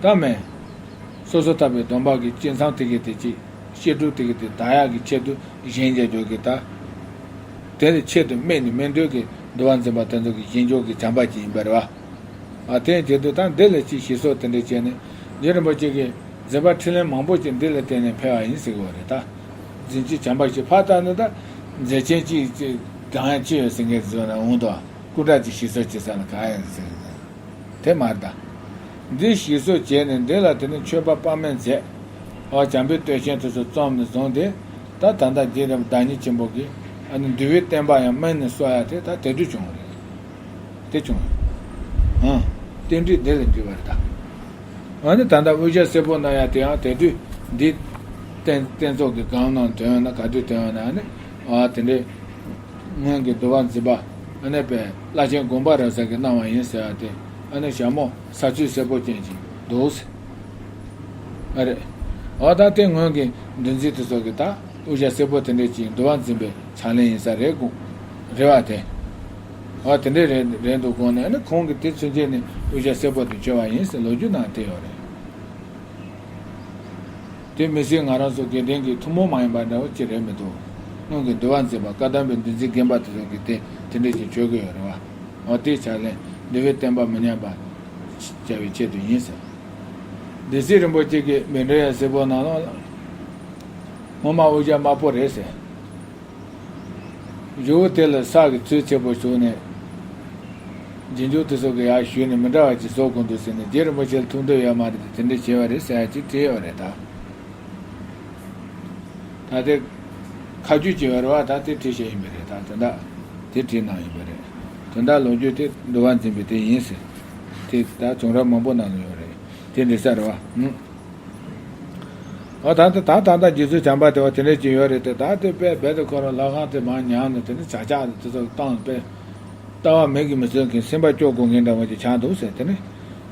ད་མེད། སོ་སོ་ཐར་པའི་སྡོམ་པ་གི་བསྐྱེད་མཚམས་དེ་གི་དེ་ཅིག་བཤད་སྒྲུབ་དེ་གི་དེ་དར་ཡག་གི་ཆེད་དུ་བཞེངས་རྒྱག་རྒྱུ་གི་ད། དེ་ལ་ཆེད་དུ་དམིགས་ནས་སྨིན་གྲོལ་གྱི་འདུལ་བ་འཛིན་པ་དེ་ཚོ་གི་བཞེངས་རྒྱག་གི་བྱམས་པ་ཅིག་ཡིན་པ་རེད་བ། ཨ་དེ་ཡིན་དུས་ད་འདི་ལ་ཅིག་ཞིག་གསོ་དེ་འདྲ་བྱས་ནས་རྗེ་རིན་པོ་ཆེ་གི་མཛད་པ་འཕྲིན་ལས་མང་པོ་ཅིག་འདི་ལ་བརྟེན་ནས་འཕེལ་བ་ཡིན་ཟེར་གི་ཡོད་རེད་ད། འཛིན་སྤྱོད་བྱམས་པ་ཞིག་ཕར་བལྟས་ན་ད་མཛད་ཆེན་གཅིག་ཅིག་གང་ཡང་ཅི་ཡོད་ཟེར་མཁན་ཟེར་ན་འོང་དོ། སྐུ་དྲག་ཅིག་ཞིག་གསོ་བྱེད་ས་ལ་ག་ཡང་ཟེར་ན་དེ་མ་རེད་ད། འདི་ཞིག་གསོ་བྱས་ནས་འདི་ལ་དེ་ནས་མཆོད་པ་དཔག་མེད་མཛད། ཨོ་བྱམས་པའི་བསྟོད་ཆེན་དེ་ཚོ་བརྩམས་ནས་བཟུང་སྟེ། ད་ད་ལྟ་རྗེ་རིན་པོ་བདག་ཉིད་ཆེན་པོ་གིས་ཨ་ནི་འདུལ་བའི་བསྟན་པ་ཡང་སྨིན་ནས་གསོ་ཡ་དེ་ད་དེ་དུས་བྱུང་བ་རེད། དེ་བྱུང་། ཨང་། རྟེན་འབྲེལ་འདི་ལས་འགྲིག་པ་རེད་ད། ཨ་ནི་ད་ལྟ་དབུ་ཞྭ་སེར་པོ་གནང་ཡ་དེ་ཡང་དེ་དུས་འདི་རྟེན་རྟེན་ཚོགས་ཀྱི་སྒང་ནང་ཐོན་ན་ག་དུས་ཐོན་ན་ཨ་ནི་ཨ་དེ་འདྲའི་སྔོན་གྱི་འདུལ་བ་འཛིན་པ་ཨ་ནི་པའི་བླ་ཆེན་དགོངས་པ་རབ་གསལ་གྱིས་གནང་བ་ཡིན་ཟེར་ཡ་དེ་ཨ་ནི་ཞྭ་མོ་ས་ཚུལ་སེར་པོ་ཅན་ཅིག་འདུག་ཟེར། ཨ་རེད། ཨ་ད་དེ་སྔོན་གྱི་འདུལ་འཛིན་དེ་ཚོ་གི་ད། དབུ་ཞྭ་སེར་པོ་དེ་འདྲས་ཀྱིས་འདུལ་བ་འཛིན་པའི་ཕྱག་ལེན་ཡིན་ས་རེད་དགོངས། རེད་བ་དེ། ཨ་དེ་འདྲས་རེད་རེད་འདུག་དགོངས་ནས་ཨ་ནི་ཁོང་གིས་དེ་ཚུན་ཆད་ནས་དབུ་ཞྭ་སེར་པོ་དེ་མཆོད་པ་ཡིན་ཟེར་ལོ་རྒྱུས་ནང་དེ་ཡོད་རེད། དེ་མི་སྲིད་ང་རང་ཚོ་དགེ་ལྡན་གྱི་ཐུན་མོང་མ་ཡིན་པ་འདྲ་བོ་ཅི་རེད་མི་འདུག་སྔོན་གྱི་འདུལ་བ་འཛིན་པ་བཀའ་གདམས་པའི་འདུལ་འཛིན་རྒན་པ་དེ་ཚོ་གིས་དེ་དེ་འདྲས་ཀྱིས་མཆོད་གི་ཡོད་རེད་བ། ཨ་དེའི་ཕྱག་ལེན་འདུལ་བའི་བསྟན་པ་མི་ཉམས་པ་བྱ་བའི་ཆེད་དུ་ཡིན་ཟེར། སྡེ་སྲིད་རིན་པོ་ཆེ་གིས་མཎྜལ་ཡ་སེར་པོ་ནང་ལོགས་ལ། སྔོན་མ་དབུ་ཞྭ་དམར་པོ་རེད་ཟེར། གཞུག་གུ་དེ་ལ་ས་གི་ཚོས་ཆེ་པོ་བྱུགས་ནས། རྗེས་འཇུག་དེ་ཚོ་གིས་ཡར་ཞུས་ནས་མི་འདྲ་བ་ཅིག་བཟོ་དགོས་འདུག་ཟེར་ནས་རྗེ་རིན་པོ་ཆེ་ལ་ཐུགས་འདོད་ཡོད་མ་རེད་དེ་དེ་འདྲ་བྱས་པ་རེད་ཟེར་ཡ་ཅིག་བྲིས་ཡོད་རེད་ད། ད་དེ་ཁ་བརྗོད་ཀྱི་ཡོད་རེད་བ། ད་དེ་བྲིས་བཞག་ཡིན་པ་རེད་ད། དོན་དག་དེ་བྲིས་གནང་ཡིན་པ་རེད། དོན་དག་ལོ་རྒྱུས་དེ་འདུལ་བ་འཛིན་པའི་དེ་ཡིན་ཟེར། དེ་ད་བྱུང་རབས་མང་པོ་ནང་ལ་ཡོད་རེད། དེ་འདྲ་ས་རེད་བ། ཨ་ད་ལྟ་ད་ད་ལྟ་རྗེ་བཙུན་བྱམས་པ་དེ་བ་དེ་འདྲ་ཅིག་ཡོད་རེད་དེ། ད་དེ་དཔེ་རྦད་དེ་ཁོ་རང་ལྷ་ཁང་དེ་མར་ཉར་ནས་དེ་ནས་བྱ་ཆགས་དེ་ཚོ་བཏང་དཔེ། ལྟ་བ་མིག་གིས་མི་བཟོད་མཁན་སེམས་པ་སྐྱོ་དགོས་མཁན་འདྲ་བ་ཅིག་ཆགས་འདུག་ཟེར་དེ་ནས།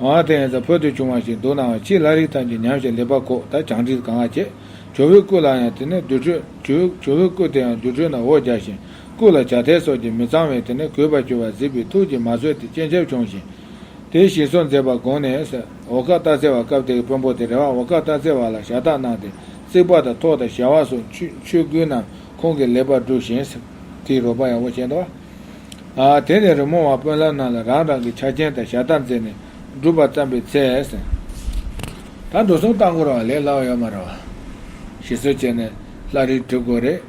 ཨ་དེ་ཡིན་ཙང་བོད་དུ་བྱུང་བ་ཞིག་འདུག་ན་ཕྱིའི་ལྷ་རིས་ཐམས་ཅད་ཉམས་ཤིང་ལེགས་པར་གོ། ད་བྱང་ཁྲིར་གང་བ་བྱེད། ཇོ་བོའི་སྐུ་ལ་ཡང་དེ་ནས་དུར་ཁྲོད་ཇོ་ཇོ་བོའི་སྐུ་དེ་ཡང་དུར་ཁྲོད་ན་འོ་བརྒྱལ་ཞིང་། སྐུ་ལ་བྱ་ཐལ་སོགས་ཀྱིས་མི་གཙང་བའི་དེ་ནས་གོས་པ་བསྒྱུར་བ་གཟིགས་པས་ཐུགས་ཀྱིས་མ་བཟོད་དེ་སྐྱེ་འཆར་བྱུང་ཞིང་། དེའི་ཞིག་གསོ་མཛད་པར་དགོངས་ནས་ཟེར། འོ་ཀ་སྟག་རྩེ་བ་སྐབས་དེའི་དཔོན་པོ་དེ་རེད་བ། འོ་ཀ་སྟག་རྩེ་བ་ལ་ཞལ་ཏ་གནང་སྟེ་རྩིག་པ་དང་ཐོག་དང་ཞལ་བ་སོགས་ཆོས་ཆོས་གོས་རྣམས་ཁོང་གིས་ལེགས་པར་བསྒྲུབས་ཤིང་ཟེར། དེའི་རོགས་པ་ཡག་པོ་བྱས་འདུག་བ། ཨ་དེ་ནས་རི་མོ་བ་དཔོན་སློབ་རྣམས་ལ་རང་རང་གི་ཆ་རྐྱེན་དང་ཞལ་ཏ་མཛད་ནས་སྒྲུབ་པ་བརྩམས་པའི་ཚེ་ཟེར། ད་འགྲོ་སོང་བཏང་དགོས་རེད་བ། ལས་སླ་བ་ཡོད་མ་རེད་བ། ཞིག་གསོ་བྱས་ནས་ལྷ་རིས་སྒྲུབ་དགོས་རེད།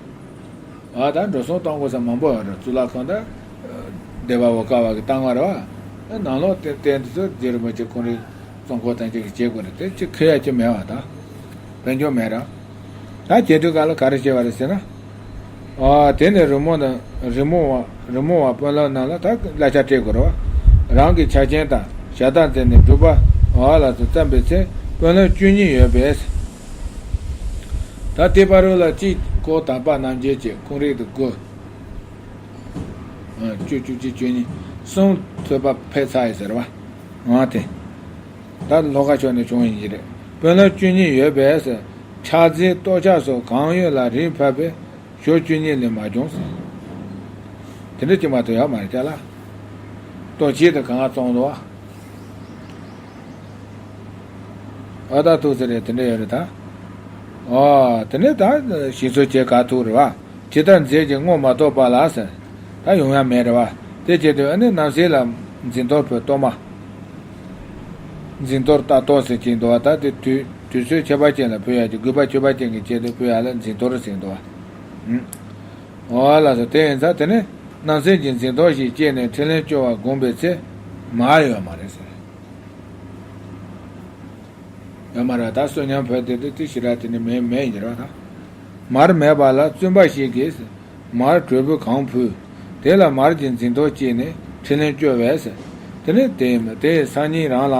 ཨ་ད་འགྲོ་སོང་གཏོང་དགོས་ས་མང་པོ་ཡོད་རེད། གཙུག་ལག་ཁང་དང་། སྡེ་པ་འོ་ཀ་བ་གི་བཏང་བ་རེད་བ། ནང་ལོགས་དེ་རྟེན་དེ་ཚོ་རྗེ་རིན་པོ་ཆེ་ཁོང་རའི་གཙོ་འཁོར་ཐམས་ཅད་ཀྱིས་བྱེད་དགོས་རེད། དེ་ཅི་ཁེ་ཡ་ཅི་མེད་བ་ད། དཔལ་འབྱོར་མེད་ར། ད་བྱེད་དུས་ག་ལ་ག་རེ་བྱས་པ་རེད་ཟེར་ན། ཨ་དེ་ནས་རི་མོ་དང་རི་མོ་བ་རི་མོ་བ་དཔོན་སློབ་རྣམས་ལ་ད་གླ་ཆ་སྤྲད་དགོས་རེད་བ། རང་གི་ཆ་རྐྱེན་དང་ཞལ་ཏ་མཛད་ནས་སྒྲུབ་པ་འོ་ལ་སོགས་བརྩམས་པའི་ཚེ་དཔོན་སློབ་བཅུ་གཉིས་ཡོད་པས། ད་དེ་བར་རོ་ལ་གཅིག་ཁོ་དམ་པ་རྣམ་རྒྱལ་གྱི་ཁོང་རིགས་དུ་དགོས། ཨ་བཅུ་བཅུ་གཅིག་བཅུ་གཉིས་གསུམ་ཐོས་པ་ཕེབས་ཚར་ཡོད་ཟེར་བ། ཨ་དེ། ད་ལྷོ་ཁ་ཕྱོགས་ནས་བྱུང་ཡིན་གྱི་རེད། དཔོན་སློབ་བཅུ་གཉིས་ཡོད་པས་ཕྱག་རྫས་ལྟོ་ཆས་སོགས་གང་ཡོད་ལ་རིན་ཕབ་པས་ཞོ་བཅུ་གཉིས་ལས་མ་བྱུང་ཟེར། དེ་འདྲ་ཅིག་མ་གཏོགས་ཡོད་མ་རེད་ཀྱ་ལ། ལྟོ་ཆས་དེ་གང་བཙོང་འདུག་བ། ཨ་ད་ཐུག་ཟེར་རེད། དེ་འདྲ་ཡོད་རེད་ད། ཨ་དེ་ནས་ད་ཞིག་གསོ་བྱེད་ག་ཐུག་རེད་བ། ཇི་ལྟར་མཛད་ཀྱང་བསྔོ་མ་ཐོགས་པ་ལ་ཟེར། ད་ཡོང་ཡ་མེད་རེད་བ། དེ་བྱེད་དུས་ཨ་ནི་རྣམ་སྲས་ལ་འཛིན་གཏོར་ཕུལ། གཏོར་མ། འཛིན་གཏོར་ལྟ་གཏོར་ཟེར་གྱིན་འདུག་བ། ད་དེ་དུས་དུས་ཚོད་ཁྱད་པར་ཅན་ལ་ཕུལ་ཡ་གྱི་དགོས་པ་ཁྱད་པར་ཅན་གྱི་ཆེད་དུ་ཕུལ་ཡ་ལ་འཛིན་གཏོར་ཟེར་འདུག་བ། འོ་ལགས་སོ། དེ་ཡིན་ཙང་དེ་ནི་རྣམ་སྲས་ཀྱི་འཛིན་གཏོར་ཞིག་བཅས་ནས་ཕྲིན་ལས་སྐྱོར་བར་དགོངས་པའི་ཚེ་མར་ཡོད་མ་རེད་ཟེར། ཡོད་མ་རེད། ད་བསོད་སྙོམས་ཕུལ་དེ་དུས་དེ་ཞེ་དྲག་དེ་ནི་མེད་མེད་ཡིན་རེད་བ་ད། མར་མེད་པ་ལ་བཙུན་པ་ཞིག་གིས་མར་གྲོལ་བུ་གང་ཕུལ། དེ་ལ་མར་གྱི་འཛིན་གཏོར་བཅས་ནས་ཕྲིན་ལས་སྐྱོར་བས། དེ་ནས་དེ་དེ་སང་ཉིན་རང་ལ་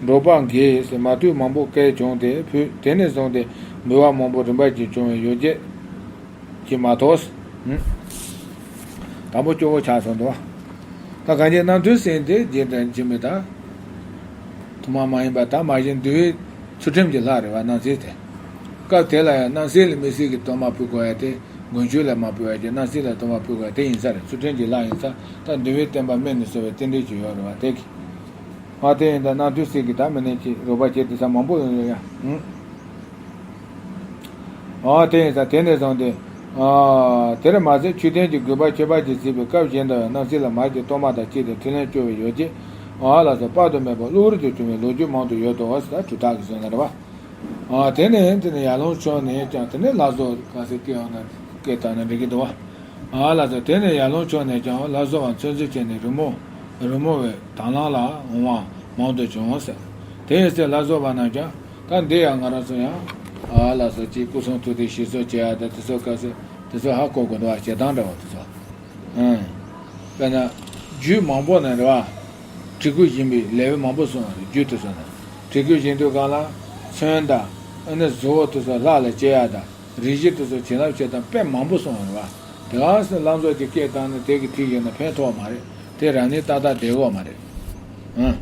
འབྲོག་པ་འགས་མ་ཐུག་མང་པོ་བསྐལ་བྱུང་སྟེ་ཕུལ། དེ་ནས་བཟུང་སྟེ་འབུལ་བ་མང་པོ་རིམ་པ་བཞིན་བྱུང་བས་ཡོ་བྱད་ཀྱིས་མ་ཐོགས། དང་པོ་སྐྱོ་བོ་ཆགས་སོང་འདུག་ད་གང་ཅི་རྣམ་ཐོས་སྲས་དེ་རྗེ་དང་འཆི་མེད་དང་། ཐུན་མོང་མ་ཡིན་པ་དང་མ་གཞི་འདུལ་བའི་ཚུལ་ཁྲིམས་ཀྱི་ལྷ་རེད་བ། རྣམ་སྲས་དེ། སྐབས་དེ་ལ་ཡང་རྣམ་སྲས་ལ་མི་སྲིད་ཀྱི་གཏོར་མ་ཕུལ་དགོས་ཡ་དེ་དགུན་ཆོས་ལ་མ་ཕུལ་བ་ཀྱི་རྣམ་སྲས་ལ་གཏོར་མ་ཕུལ་དགོས་ཡ་དེ་ཡིན་ས་རེད། ཚུལ་ཁྲིམས་ཀྱི་ལྷ་ཡིན་ས་ད་འདུལ་བའི་བསྟན་པ་སྨིན་ནས་གསོ་བའི་རྟེན་འབྲེལ་ཅིག་ཡོད་རེད་བ་དེ་གི། ཨ་དེ་ཡིན་ད་རྣམ་ཐོས་སྲས་ཀྱིས་ད་མི་ནན་གྱི་རོགས་པ་བྱེད་དེ་ས་མང་པོ་ཡོང་ཡ། ཨ་དེ་ཡིན་ད་དེ་ནས་བཟུང་སྟེ། ཨ་དེར་མ་ཟད་མཆོད་རྟེན་གྱི་དགོས་པ་ཁྱད་པར་གྱིས་གཟིགས་པའི་སྐབས་གཞན་དུ་ཡང་སྣང་སྲིད་ལ་མར་གྱི་གཏོར་མ་དང་བཅས་ཏེ་འཕྲིན་ལས་བཅོལ་བའི་ཡོ་བྱད། ཨ་ལ་སོགས་དཔག་ཏུ་མེད་པ་གློ་བུར་དུ་བྱུང་བའི་ལོ་རྒྱུས་མང་དུ་ཡོད་དོ། ད་གྲུབ་རྟགས་ཀྱི་ཟེར་ན་རེད་བ། ཨ་དེ་ནས་དེ་ནས་ཡར་ཀླུང་ཕྱོགས་ནས་ཀྱང་དེ་ནས་ལྷ་བཟོ་ག་ཟེར་སྐད་འོང་ན་སྐད་བཏང་ན་འགྲིག་གི་འདུག་བ། ཨ་ལ་སོགས་དེ་ནས་ཡར་ཀླུང་ཕྱོགས་ནས་ཀྱང་ལྷ་བཟོ་བ་མཚོན་བཟོ་བྱས་ནས་རི་མོ་རི་མོ་བའི་དང་བླངས་ལ་འོང་བ་མང་དུ་བྱུང་ཟེར། དེ་ཡི་ཚེ་ལྷ་བཟོ་བ་རྣམས་ཀྱང་ད་འདི་ཡང་ང་རང་ཚོ་ཡང་ཨ་ལ་སོགས་ཀྱི་སྐུ་གསུང་ཐུགས་དེ་ཞིག་གསོ་བྱེད་ཡ་དེ་དེ་ཚོ་ག་ཟེར་དེ་ཚོ་ཧ་གོ་དགོས་འདུག་བ། ཞེ་སྡང་འདྲ་བ་དེ་ཚོ། ཨང་། དཔེར་ན། རྒྱུད་མང་པོ་ན་རེད་བ། བྲི་བཀོད་བཞིན་པའི་ལེའུ་མང་པོ་གསུངས་པ་རེད། རྒྱུད་དེ་ཚོ་ན། བྲི་བཀོད་བཞིན་དུས་སྒང་ལ། ཚོན་དང་། ཨ་ནི་བཟོ་བོ་དེ་ཚོ་ལྷ་ལ་སྤྱད་ཡ་དང་། རིགས་བཞི་དེ་ཚོ་བྱིན་རླབས་བྱེད་སྟངས་དཔེ་མང་པོ་གསུངས་པ་རེད་བ། དེ་ག་སེ་ལྷ་བཟོ་གྱི་སྐད་བཏང་ནས་དེ་གི་ཐིག་ཡིན་ན་ཕན་ཐོགས་མ་རེད། དེ་རང་ཉིད་ཏག་ཏག་བསྡད་ཡོད་མ་རེད། ཨང་།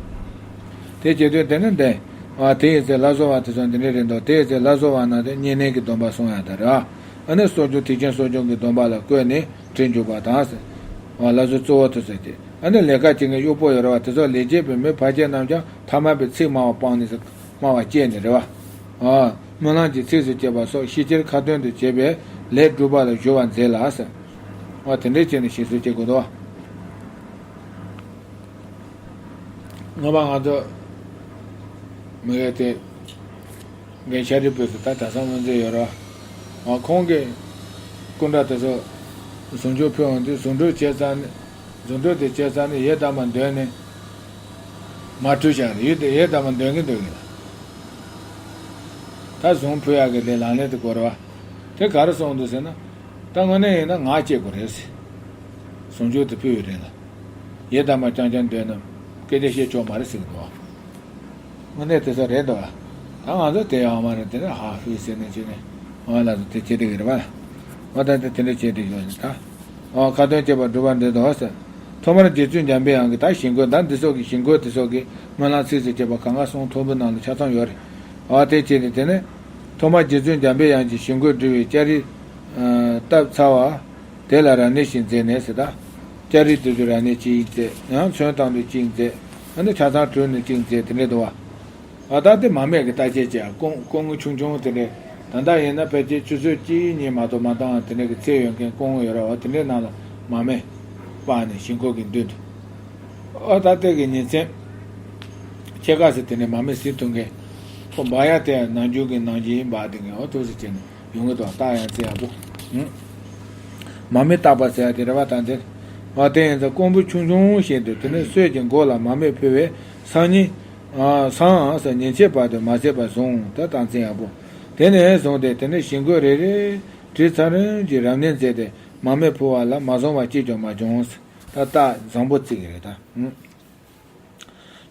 དེ་བྱེད་དུས་དེ་ནི་འདི། ཨ་དེ་ཡི་ཚེ་ལྷ་བཟོ་བ་དེ་ཚོ་འདི་འདྲ་རེད་འདུག་དེ་ཡི་ཚེ་ལྷ་བཟོ་བ་རྣམས་དེ་བསྙེན་གནས་ཀྱི་སྡོམ་པ་སྲུང་ཡ་དང་རེད་བ། ཨ་ནི་གསོ་སྦྱོང་ཐེག་ཆེན་གསོ་སྦྱོང་གི་སྡོམ་པ་ལ་བཀོད་ནས་བྲིས་འཇུག་པ་དང་ཟེར། ཨ་ལ་སོགས་གཙོ་བོ་དེ་ཚོ་སྟེ། ཨ་ནི་ལས་ཀ་བྱེད་མཁན་གཡོག་པོ་ཡོད་རེད་བ། དེ་ཚོ་ལས་བྱེད་པའི་མི་ཕལ་ཆེར་རྣམས་ཀྱང་ཐ་མལ་པའི་ཚིག་སྨྲ་བ་སྤངས་ནས་ཟེར་སྨྲ་བ་བཅད་ནས་རེད་བ། ཨ་སྨོན་ལམ་གྱི་ཚིགས་སུ་བཅད་པ་སོགས་ཤེས་བྱར་ཁ་ཏོན་དུ་བྱེད་པའི་ལས་སྒྲུབ་པ་ལ་སྦྱོར་བར་མཛད་ལ་ཟེར། ཨ་དེ་འདྲས་བྱས་ནས་ཞིག་གསོ་བྱེད་དགོས་འདུག་བ། སྔོན་མ་ང་ཚོ་མི་རེ་དེ་རྒན་ཤཱ་རིའི་བུས་སུ་ད་གྲྭ་ཚང་དབུ་མཛད་ཡོད་ར། ཨ་ཁོང་གིས་སྐུ་འདྲ་དེ་ཚོ་ཟུང་འཇུག་ཕུལ་འོང་དུས་ཟུང་འབྲེལ་བྱས་ཚར་ནས་ཟུང་འབྲེལ་དེ་བྱས་ཚར་ནས་ཡི་དམ་པ་འདོན་ནས་མར་བྲོས་བཞག་རེད། ཡི་དེ་ཡི་དམ་པ་འདོན་གྱི་འདུག་གི་ལ། ད་ཟུང་ཕུལ་ཡག་གི་ལས་ལག་ལེན་དེ་དགོས་རེད་བ། དེ་ག་རེ་གསུངས་འདུག་ཟེར་ན། ད་དངོས་གནས་ཡིན་ན་ངག་བཅད་དགོས་རེད་ཟེར། ཟུང་འཇུག་དེ་ཕུལ་བའི་རིང་ལ། ཡི་དམ་པ་རྐྱང་རྐྱང་འདོན་ན་སྐད་ཆ་བཤད་ཆོག་མ་རེད་ཟེར་གི་འདུག་དངོས་གནས་དེ་ཚོ་རེད་འདུག་ད་ང་ཚོ་དེ་ཡང་མ་རེད། དེ་ནས་ཧ་ཧུས་ཟེར་ནས་བྱས་ནས་ང་ལ་དེ་བྱེད་དེ་གི་རེད་བ། ང་ད་དེ་དེ་འདྲ་བྱེད་དེ་ཡོད་ཟེར་ད། ཨ་ཁ་ཏོན་བྱེད་པར་སྒྲུབ་པ་འདི་དང་ཟེར། ཐོག་མར་རྗེ་བཙུན་འཇམ་པའི་དབྱངས་ཀྱི་ད་ཞིང་བཀོད་ད་འདི་སོགས་ཀྱི་ཞིང་བཀོད་དེ་སོགས་ཀྱི་སྨོན་ལམ་ཚིགས་སུ་བཅད་པ་གང་ག་གསུང་ཐོར་བུའི་ནང་ལ་ཆ་ཚང་ཡོད་རེད། ཨ་དེ་བྱས་ནས་དེ་ནས་ཐོག་མར་རྗེ་བཙུན་འཇམ་པའི་དབྱངས་ཀྱི་ཞིང་བཀོད་འབྲི་བའི་ལྕགས་རིས་བཏབ་ཚར་བ་དེ་ལ་རབ་གནས་ཤིག་མཛད་ནས་ཟེར་ད། ལྕགས་རིས་དེ་ཚོ་རབ་གནས་གཅིག་མཛད། ཡང་ཚོན་བཏང་དུས་གཅིག་མཛད། ཨ་ནི་ཆ་ཚང་བྲུས་ནས་གཅིག་མཛད། དེ་འདྲས་འདུག་བ། ཨ་ད་དེ་མ་སྨད་ཀྱི་བརྟག་དཔྱད་བྱས། ཀོང་ཀོང་ངུ་ཆུང་ཆུང་དེ་འདྲས། ད་ལྟ་ཡིན་ན་ཕལ་ཆེར་ཆུ་ཚོད་གཅིག་གཉིས་མ་གཏོགས་མ་བཏང་། དེ་འདྲས་ཀྱི་ཚད་ཡོད་མཁན་ཀོང་ངུ་ཡོད་ར་བ། དེ་འདྲས་ནང་ལ་མ་སྨད་སྤར་ནས་ཞིང་བཀོད་ཀྱི་མདུན་དུ། ཨ་ད་ལྟའི་གི་ཉིན་མཚན་ཕྱེད་ཀ་ཙམ་དེ་ནས་མ་སྨད་ཟིན་ཐུབ་མཁན། ཁོ་འབག་ཡ་དེ་ནམ་རྒྱུན་གྱི་ནང་བཞིན་འབག་བསྡད་མཁན། ཨོ་ཐུགས་སུ་ཆེ་ནས་ཡོང་གི་འདུག་རྟགས་ཡང་ཙི་ཡག་པོ། ཧུམ། མ་སྨད་བརྟག་པ་ཟེར་ཡ་དེ་རེད་བ། ད་འདིར། ཨ་དེ་ཡིན་ཙང་ཀོང་བུ་ཆུང་ཆུང་ཞིག་ཏུ་དེ་ནས་སྲོད་ཀྱི་མགོ་ལ་མ་སྨད་ཕུལ་བས་སང་ཉིན། ཨ་སང་ཉིན་ཕྱེད་བར་དུ་མ་ཟད་པར་བཟུང་། ད་རྟགས་མཚན་ཡག་པོ། དེ་ནས་བཟུང་སྟེ་དེ་ནས་ཞིང་བཀོད་རེ་རེ་བྲིས་ཚར་རིམ་གྱིས་རབ་གནས་མཛད་དེ་མ་སྨད་ཕུལ་བ་ལ་མ་བཟུང་བ་གཅིག་ཀྱང་མ་བྱུང་། ད་རྟགས་བཟང་པོ་བརྩི་གི་རེད་ད། ཧུམ།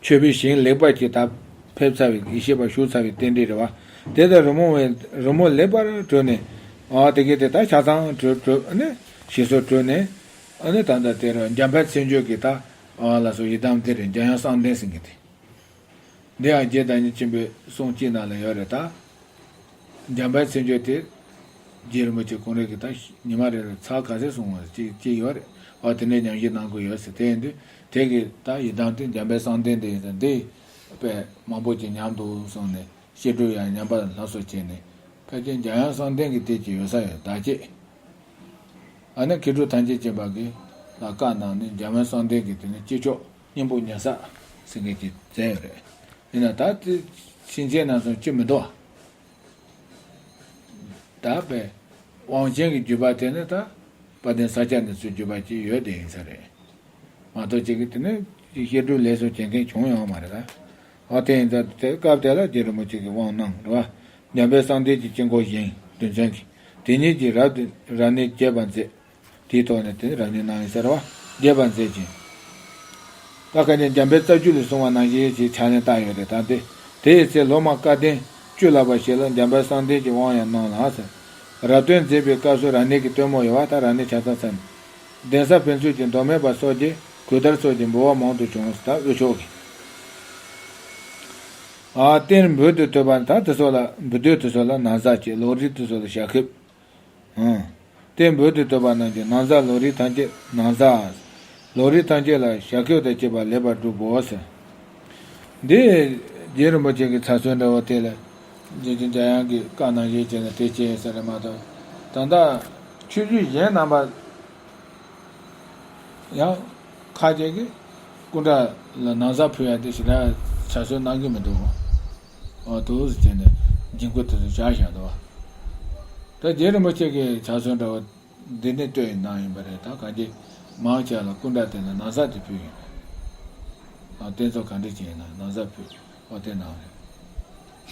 མཆོད་པའི་ཞིང་ལེགས་པར་གྱིས་ད་ཕེབས་ཚར་བའི་ཡེ་ཤེས་པ་ཞུགས་ཚར་བའི་རྟེན་འབྲེལ་རེད་བ། དེ་ལྟར་རི་མོ་བའི་རི་མོ་ལེགས་པར་བྲིས་ནས། ཨ་དེ་གའི་དེ་ད་ཆ་ཚང་བྲིས་བྲིས་ཨ་ནི་ཞིག་གསོ་བྲིས་ནས། ཨ་ནི་ད་ལྟ་དེ་རུ་འཇམ་དཔལ་མཚན་བརྗོད་ཀྱི་ད་ཨ་ལ་སོགས་ཡི་དམ་དེ་རེད། འཇམ་དབྱངས་གསང་བརྟན་ཟེར་མཁན་དེ། འདི་ཡང་རྗེ་བདག་ཉིད་ཆེན་པོའི་གསུང་གཅིག་ནང་ལ་ཡོད་རེད་ད། འཇམ་དཔལ་མཚན་བརྗོད་དེ། རྗེ་རིན་པོ་ཆེ་ཀུན་རིག་གིས་ད་ཉི་མ་རེ་རེ་ཚར་ག་ཚད་གསུང་བ་ཅིག་ཅིག་ཡོད་རེད། ཨ་དེ་འདྲའི་ཉམས་ཞིབ་གནང་དགོས་ཡོད་ཟེར། དེ་ཡིན་དུས་དེ་གི་ད་ཡི་དམ་དེ་འཇམ་དཔལ་གསང་བརྟན་དེ་ཡིན་ཙང་འདི་དཔེ་མང་པོ་ཅིག་ཉམས་འདུག་གསུངས་ནས་བཤད་སྒྲུབ་ཡང་ཉམས་པ་ལ་སླར་གསོ་བྱས་ནས་ཕལ་ཆེར་འཇམ་དབྱངས་གསང་བརྟན་གྱི་དེ་ཅིག་ཡོད་ས་ཡོད་ད་ཅེས། ཨ་ནི་མཁས་གྲུབ་ཐམས་ཅད་མཁྱེན་པ་གི་ལ་བཀའ་གནང་ནས་འཇམ་དབྱངས་གསང་བརྟན་གྱི་དེ་ནི་སྐྱེས་མཆོག་སྙིང་པོ་ཉེ་ས་ཟེར་མཁན་ཅིག་མཛད་ཡོད་རེད། ཡིན་ན་ད་དེ་ཕྱིན་ཆད་ན་སོང་ཅི་མི་འདུག་ད་པའི་དབང་ཆེན་གྱི་བརྒྱུད་པ་དེ་ནི་ད་དཔལ་ལྡན་ས་སྐྱ་འདི་ཚོའི་བརྒྱུད་པ་ཅིག་ཡོད་དེ་ཡིན་ས་རེད། མ་གཏོགས་ཅིག་གི་དེ་ནི་བཤད་སྒྲུབ་ལས་སུ་བྱེད་མཁན་བྱུང་ཡོང་མ་རེད་ད། འོ་དེ་ཡིན་ཙང་དེ་སྐབས་དེ་ལ་རྗེ་རིན་པོ་ཆེ་གིས་དབང་གནང་རེད་བ། འཇམ་དཔལ་གསང་བརྟན་གྱི་དཀྱིལ་འཁོར་བཞེངས་འདུན་ཚན་གྱི་དེ་ཉིད་ཀྱི་རབ་ཏུ་རབ་གནས་རྒྱས་པར་མཛད། དེའི་ཐོག་ནས་དེ་རབ་གནས་གནང་ཡོད་ཟེར་བ། རྒྱས་པར་མཛད་ཅིང་། ད་ག་ནས་འཇམ་དཔལ་རྩ་རྒྱུད་ལས་གསུངས་པ་ནང་བཞིན་ཞེས་ཕྱག་ལེན་བསྟར་ཡོད་རེད། ད་དེ་དེ་ཡི་ཚེ་ལོ་མ་སྐལ་ལྡན་བཅུ་ལྷག་པ་ཞིག་ལ་འཇམ་དཔལ་གསང་བརྟན་གྱི་དབང་ཡང་གནང་ལ་ཟེར། རབ་སྟོན་མཛད་པའི་སྐབས་སུ་རབ་གནས་ཀྱི་སྟོན་མོ་ཡོད་བ། ད་རབ་གནས་ཆ་ཚང་ཚར་ནས། གདན་ས་ཕན་ཚུན་གྱི་མདོ་སྨད་པ་སོགས་ཀྱིས་གོས་དར་སོགས་ཀྱི་འབུལ་བ་མང་དུ་བྱུང་། ད་དབུས་ཕྱོགས་ཀྱི། ཨ་རྟེན་འབུལ་དུ་བསྟོད་པ་ད་དེ་ཚོ་ལ་འབུལ་དུས་དེ་ཚོ་ལ་ན་བཟའ་བཅས། ལོ་རིས་དེ་ཚོ་ལ་ཞབས་ཁེབས། ཨང་། རྟེན་འབུལ་དུ་བསྟོད་པ་རྣམས་ཀྱིས་ན་བཟའ་ལོ་རིས་ཐམས་ཅད་ན་བཟའ། ལོ་རིས་ཐམས་ཅད་ལ་ཞབས་ཁེབས་དང་བཅས་པ་ལེགས་པར་བསྒྲུབ་བོ་ཟེར། འདི་རྗེ་རིན་པོ་ཆེ་གི་ཚ་གསོལ་འདྲ་བོ་དེ་ལ་རྗེ་བཙུན་འཇམ་དབྱངས་ཀྱི་བཀའ་ནང་བཞིན་བྱས་ནས་དེ་བྱས་ཡོད་ས་རེད་མ་གཏོགས། ད་ལྟ་ཆོས་བརྒྱུད་གཞན་རྣམ་པ་ཡང་ཁ་ཅིག་གིས་སྐུ་འདྲ་ལ་ན་བཟའ་ཕུལ་ཡ་དེ་ཞིག་ལ་ཚ་གསོལ་གནང་གི་མི་འདུག་འོ་འདུག་ཟེར་བྱས་ནས་འཇིམ་སྐུ་དེ་ཚོ་བཞག་བཞག་འདུག་ད་རྗེ་རིན་པོ་ཆེ་གི་ཚ་གསོལ་འདྲ་བོ་འདི་ནས་བཏོན་ཡིན་གནང་ཡིན་པ་རེད། ད་གང་ཅི་མང་ཆེ་ལ་སྐུ་འདྲ་དེ་ལ་ན་བཟའ་དེ་ཕུལ་ཡིན། ཨ་རྟེན་གཙོ་ག་འདྲ་ཅིག་ཡིན་ན་ན་བཟའ་ཕུལ། ཨོ་དེ་གནང་རེད།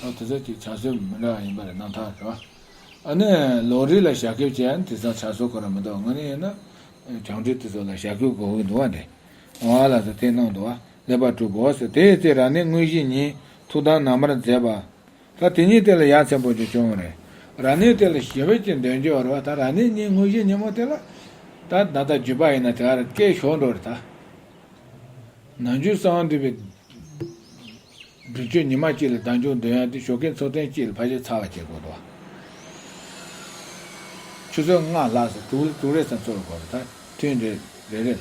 ཨོ་དེ་ཚོ་ཅིག་ཕྱག་སྲོལ་མི་འདྲ་བ་ཡིན་པ་རེད། གནང་ཐག་རེད་བ། ཨ་ནི་ལོ་རེ་ལ་ཞག་ཁེབས་བྱས་ཡང་དེ་ཚང་ཕྱག་སྲོལ་ཁོ་རང་མི་འདུག་དངོས་གནས་ཡིན་ན་བྱང་ཁྲིད་དེ་ཚོ་ལ་ཞག་ཁེབས་དགོས་ཀྱི་འདུག་བ་འདི། ཨོ་ལ་ཚོ་དེ་གནང་འདུག་བ། ལེགས་པར་གྲུབ་བོ་ཟེར། དེའི་ཚེ་རབ་གནས་དངོས་གཞི་ཉིད་ཐུགས་དམ་ནང་མར་མཛད་པ། ད་དེ་ཉིད་དེ་ལ་ཡ་མཚན་པོ་ཅིག་བྱུང་བ་རེད། རབ་གནས་དེ་ལ་ཞི་བའི་ཅིག་འདོན་རྒྱུ་བ་རེད་བ། ད་རབ་གནས་ཉིད་དངོས་གཞི་ཉིན་མོ་དེ་ལ་ད་ད་ལྟ་བརྒྱུད་པ་ཡིན་ན་དེ་ག་རེ་སྐད་ཤོར་འགྲོ་རེད་ད། ནམ་རྒྱུན་གསང་བ་འདུས་པའི་སྒྲུབ་མཆོད་ཉི་མ་གཅིག་ལ་བདག་འཇུག་འདོན་ཡ་དེ་ཞོགས་ཀའི་འཚོ་རྟེན་གཅིག་ལ་ཕལ་ཆེར་ཚར་བ་བྱེད་དགོས་འདུག་ཆུ་ཚོད་ལྔ་ལྷག་ཙམ་དྲུག་དྲུག་རེ་ཙམ་འཚོ་དགོས་རེད་ད། ཐུན་རེ་རེ་རེ་ལ།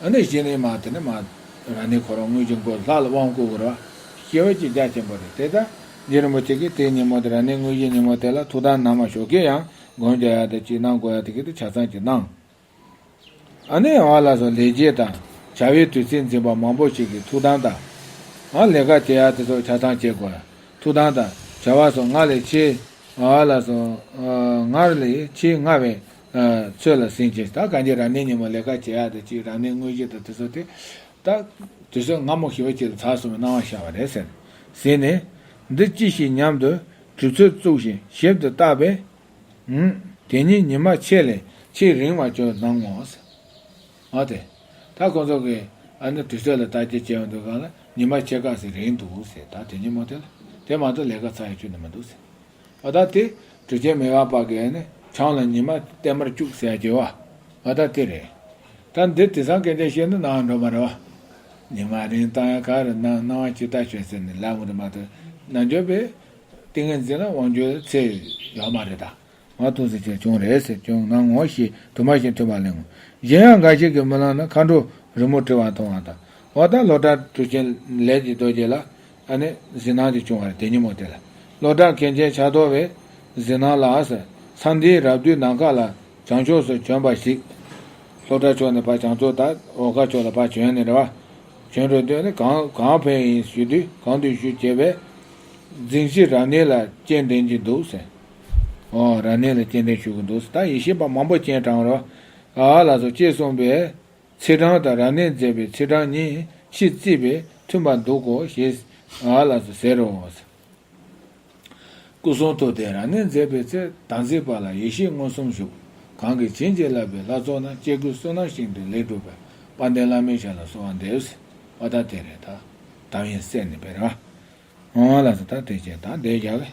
ཨ་ནི་གཞི་ནས་མ་དེ་ནས་མ་རབ་གནས་ཁོ་རང་དངོས་གཞི་མགོ་ལྷ་ལ་དབང་བསྐུར་དགོས་རེད་བ། ཞི་བ་ཅིག་རྒྱ་ཆེན་པོ་རེད་དེ། ད་རྗེ་རིན་པོ་ཆེ་གིས་དེའི་ཉིན་མོ་དེ་རབ་གནས་དངོས་གཞི་ཉིན་མོ་དེ་ལ་ཐུགས་དམ་ནང་མ་ཞོགས་ཀས་ཡང་སྒོམ་རྒྱག་ཡ་དེ་ཅིག་གནང་དགོས་ཡ་དེ་གི་དེ་ཆ་ཚང་ཅིག་གནང་། ཨ་ནི་ཨ་ལ་སོགས་ལས་བྱེད་དང་བྱ་བའི་དུས་ཚིགས་འཛིན་པ་མང་པོ་ཞིག་གིས་ཐུགས་དམ་དང་། ཨ་ལས་ཀ་བྱེད་ཡ་དེ་ཚོ་ཆ་ཚང་བྱེད་དགོས། ཐུགས་དམ་དང་བྱ་བ་སོགས་སྔར་ལས་ཆེས་ཨ་ལ་སོགས་སྔར་ལས་ཆེས་སྔ་བའི་ཚོད་ལ་ཟིན་ཅིང་། ད་གང་ཅི་རབ་གནས་ཉིན་མོ་ལས་ཀ་བྱེད་ཡ་དེ་ཅིག་རབ་གནས་དངོས་གཞི་དང་དེ་ཚོ་དེ་ད་དུས་ཚོད་སྔ་མོ་ཞི་བ་ཅིག་ལ་ཚར་སོང་བའི་སྣང་བ་ཤར་བ་རེད་ཟེར། ཟིན་ནས་འདི་ཅི་ཞིག་སྙམ་དུ་གྲུབ་ཚུལ་བཙུགས་ཤིང་ཞིབ་ཏུ་བརྟགས་པས། ཨུམ། དེ་ཉིད་ཉི་མ་ཕྱེད་ལས་ཆེས་རིང་བར་གྱུར་སྣང་ངོ་། ཨ་དེ། ད་ཁོང་ཚོ་གིས་ཨ་ནི་དུས་ཚོད་ལ་བརྟག་དཔྱད་བྱས་ཡོང་དུས་སྒང་ལ་ཉི་མ་ཕྱེད་ཀ་ཟིག་རིང་འདུག་ཟེར། ད་དེ་ཉིན་མོ་དེ་ལ་དེ་མ་གཏོགས་ལས་ཀ་ཚར་ཡ་ཁྱོན་ནས་མི་འདུག་ཟེར། ཨ་ད་དེ་གྲུབ་ཆེན་མི་དབང་པ་གིས་ཨ་ནི་བྱང་ལ་ཉི་མ་བསྟན་མར་བཅུག་ཟེར་ཡ་གྱི་བ། ཨ་ད་དེ་རེད། ད་འདི་དེང་སང་སྐད་ཆ་བཤད་ན་ནང་འགྲོ་མ་རེད་བ། ཉི་མ་རིང་བཏང་ཡ་ག་རེ་ན་སྣང་བ་ཇི་ལྟར་བྱོན་ཟེར་ནས་ལབ་འོང་དུ་མ་གཏོགས་ནམ་རྒྱུན་པས། ཏིང་ངེ་འཛིན་ལ་དབང་བསྒྱུར་ཚེ་ཡོད་མ་རེད་ད། ང་ཐུགས་སུ་ཆེ་བྱུང་རེད་ཟེར་བྱུང་ན་ངོ་ཤེས་དུ་མ་ཤེས་ཐུབ་པ་ལེན་ངོ་། གཞན་ཡང་འགའ་ཞིག་གིས་རྨི་ལམ་ན་མཁའ་འགྲོ་རི་མོ་བྲི་བ་མཐོང་བ་དང་། འོ་ད་སློབ་གྲྭ་གྲུབ་ཆེན་ལས་ཀྱི་རྡོ་རྗེ་ལ་ཨ་ནི་གཟིགས་སྣང་དེ་བྱུང་བ་རེད་དེ་ཉིན་མོ་དེ་ལ། སློབ་གྲྭ་མཁན་ཆེན་ཕྱག་རྡོར་བའི་གཟིགས་སྣང་ལ་ཟེར་ས་འདིའི་རབ་དུས་ནམ་མཁའ་ལ་བྱང་ཕྱོགས་སུ་བྱོན་པ་ཞིག་སློབ་གྲྭ་ཕྱོགས་ནས་ཕར་བྱང་ཕྱོགས་ད་འོལ་ཁ་ཕྱོགས་ལ་ཕར་བྱོན་ནས་རེད་བ། བྱོན་འགྲོ་དུས་ནི་གང་གང་ཕེབས་ཡིན་ཞུ་དུས་གང་དུ་བཞུགས་བྱས་པས། རྫིང་ཕྱི་རབ་གནས་ལ་སྤྱན་འདྲེན་གྱི་འདུག་ཟེར། ཨོ་རབ་གནས་ལ་སྤྱན་འདྲེན་ཞུ་གི་འདུག་ཟེར། ད་ཡེ་ཤེས་པ་མང་པོ་སྤྱན་དྲངས་རོ། ཨ་ལ་སོགས་ཅེས་གསུངས་པས། ཚེས་གྲངས་དང་རབ་གནས་མཛད་པའི་ཚེས་གྲངས་གཉིས་ཕྱི་རྩིས་པས་མཐུན་པར་འདུག་གོ་ཞེས་ཨ་ལ་སོགས་ཟེར་རོ། སྐུ་གསུང་ཐུགས་ཏེ་རབ་གནས་མཛད་པའི་ཚེ་དམ་ཚིག་པ་ལ་ཡེ་ཤེས་མངོན་སུམ་བཞུགས། གང་གིས་བྱིན་གྱིས་བརླབས་པའི་ལྷ་ཚོགས་རྣམས་སྐྱེ་དགུའི་བསོད་ནམས་ཞིང་དུ་ལེགས་གྲུབ་པའི་དཔལ་ལྡན་བླ་མའི་ཞབས་ལ་གསོལ་བ་འདེབས། ཨ་ད་དེ་རེད་ད། དམ་ཡེ་སྲས་ནི་བེ་ར། ཨོ་ལ་སོ་ད་དེ་བྱས་ད་འདས་རྒྱག་གི།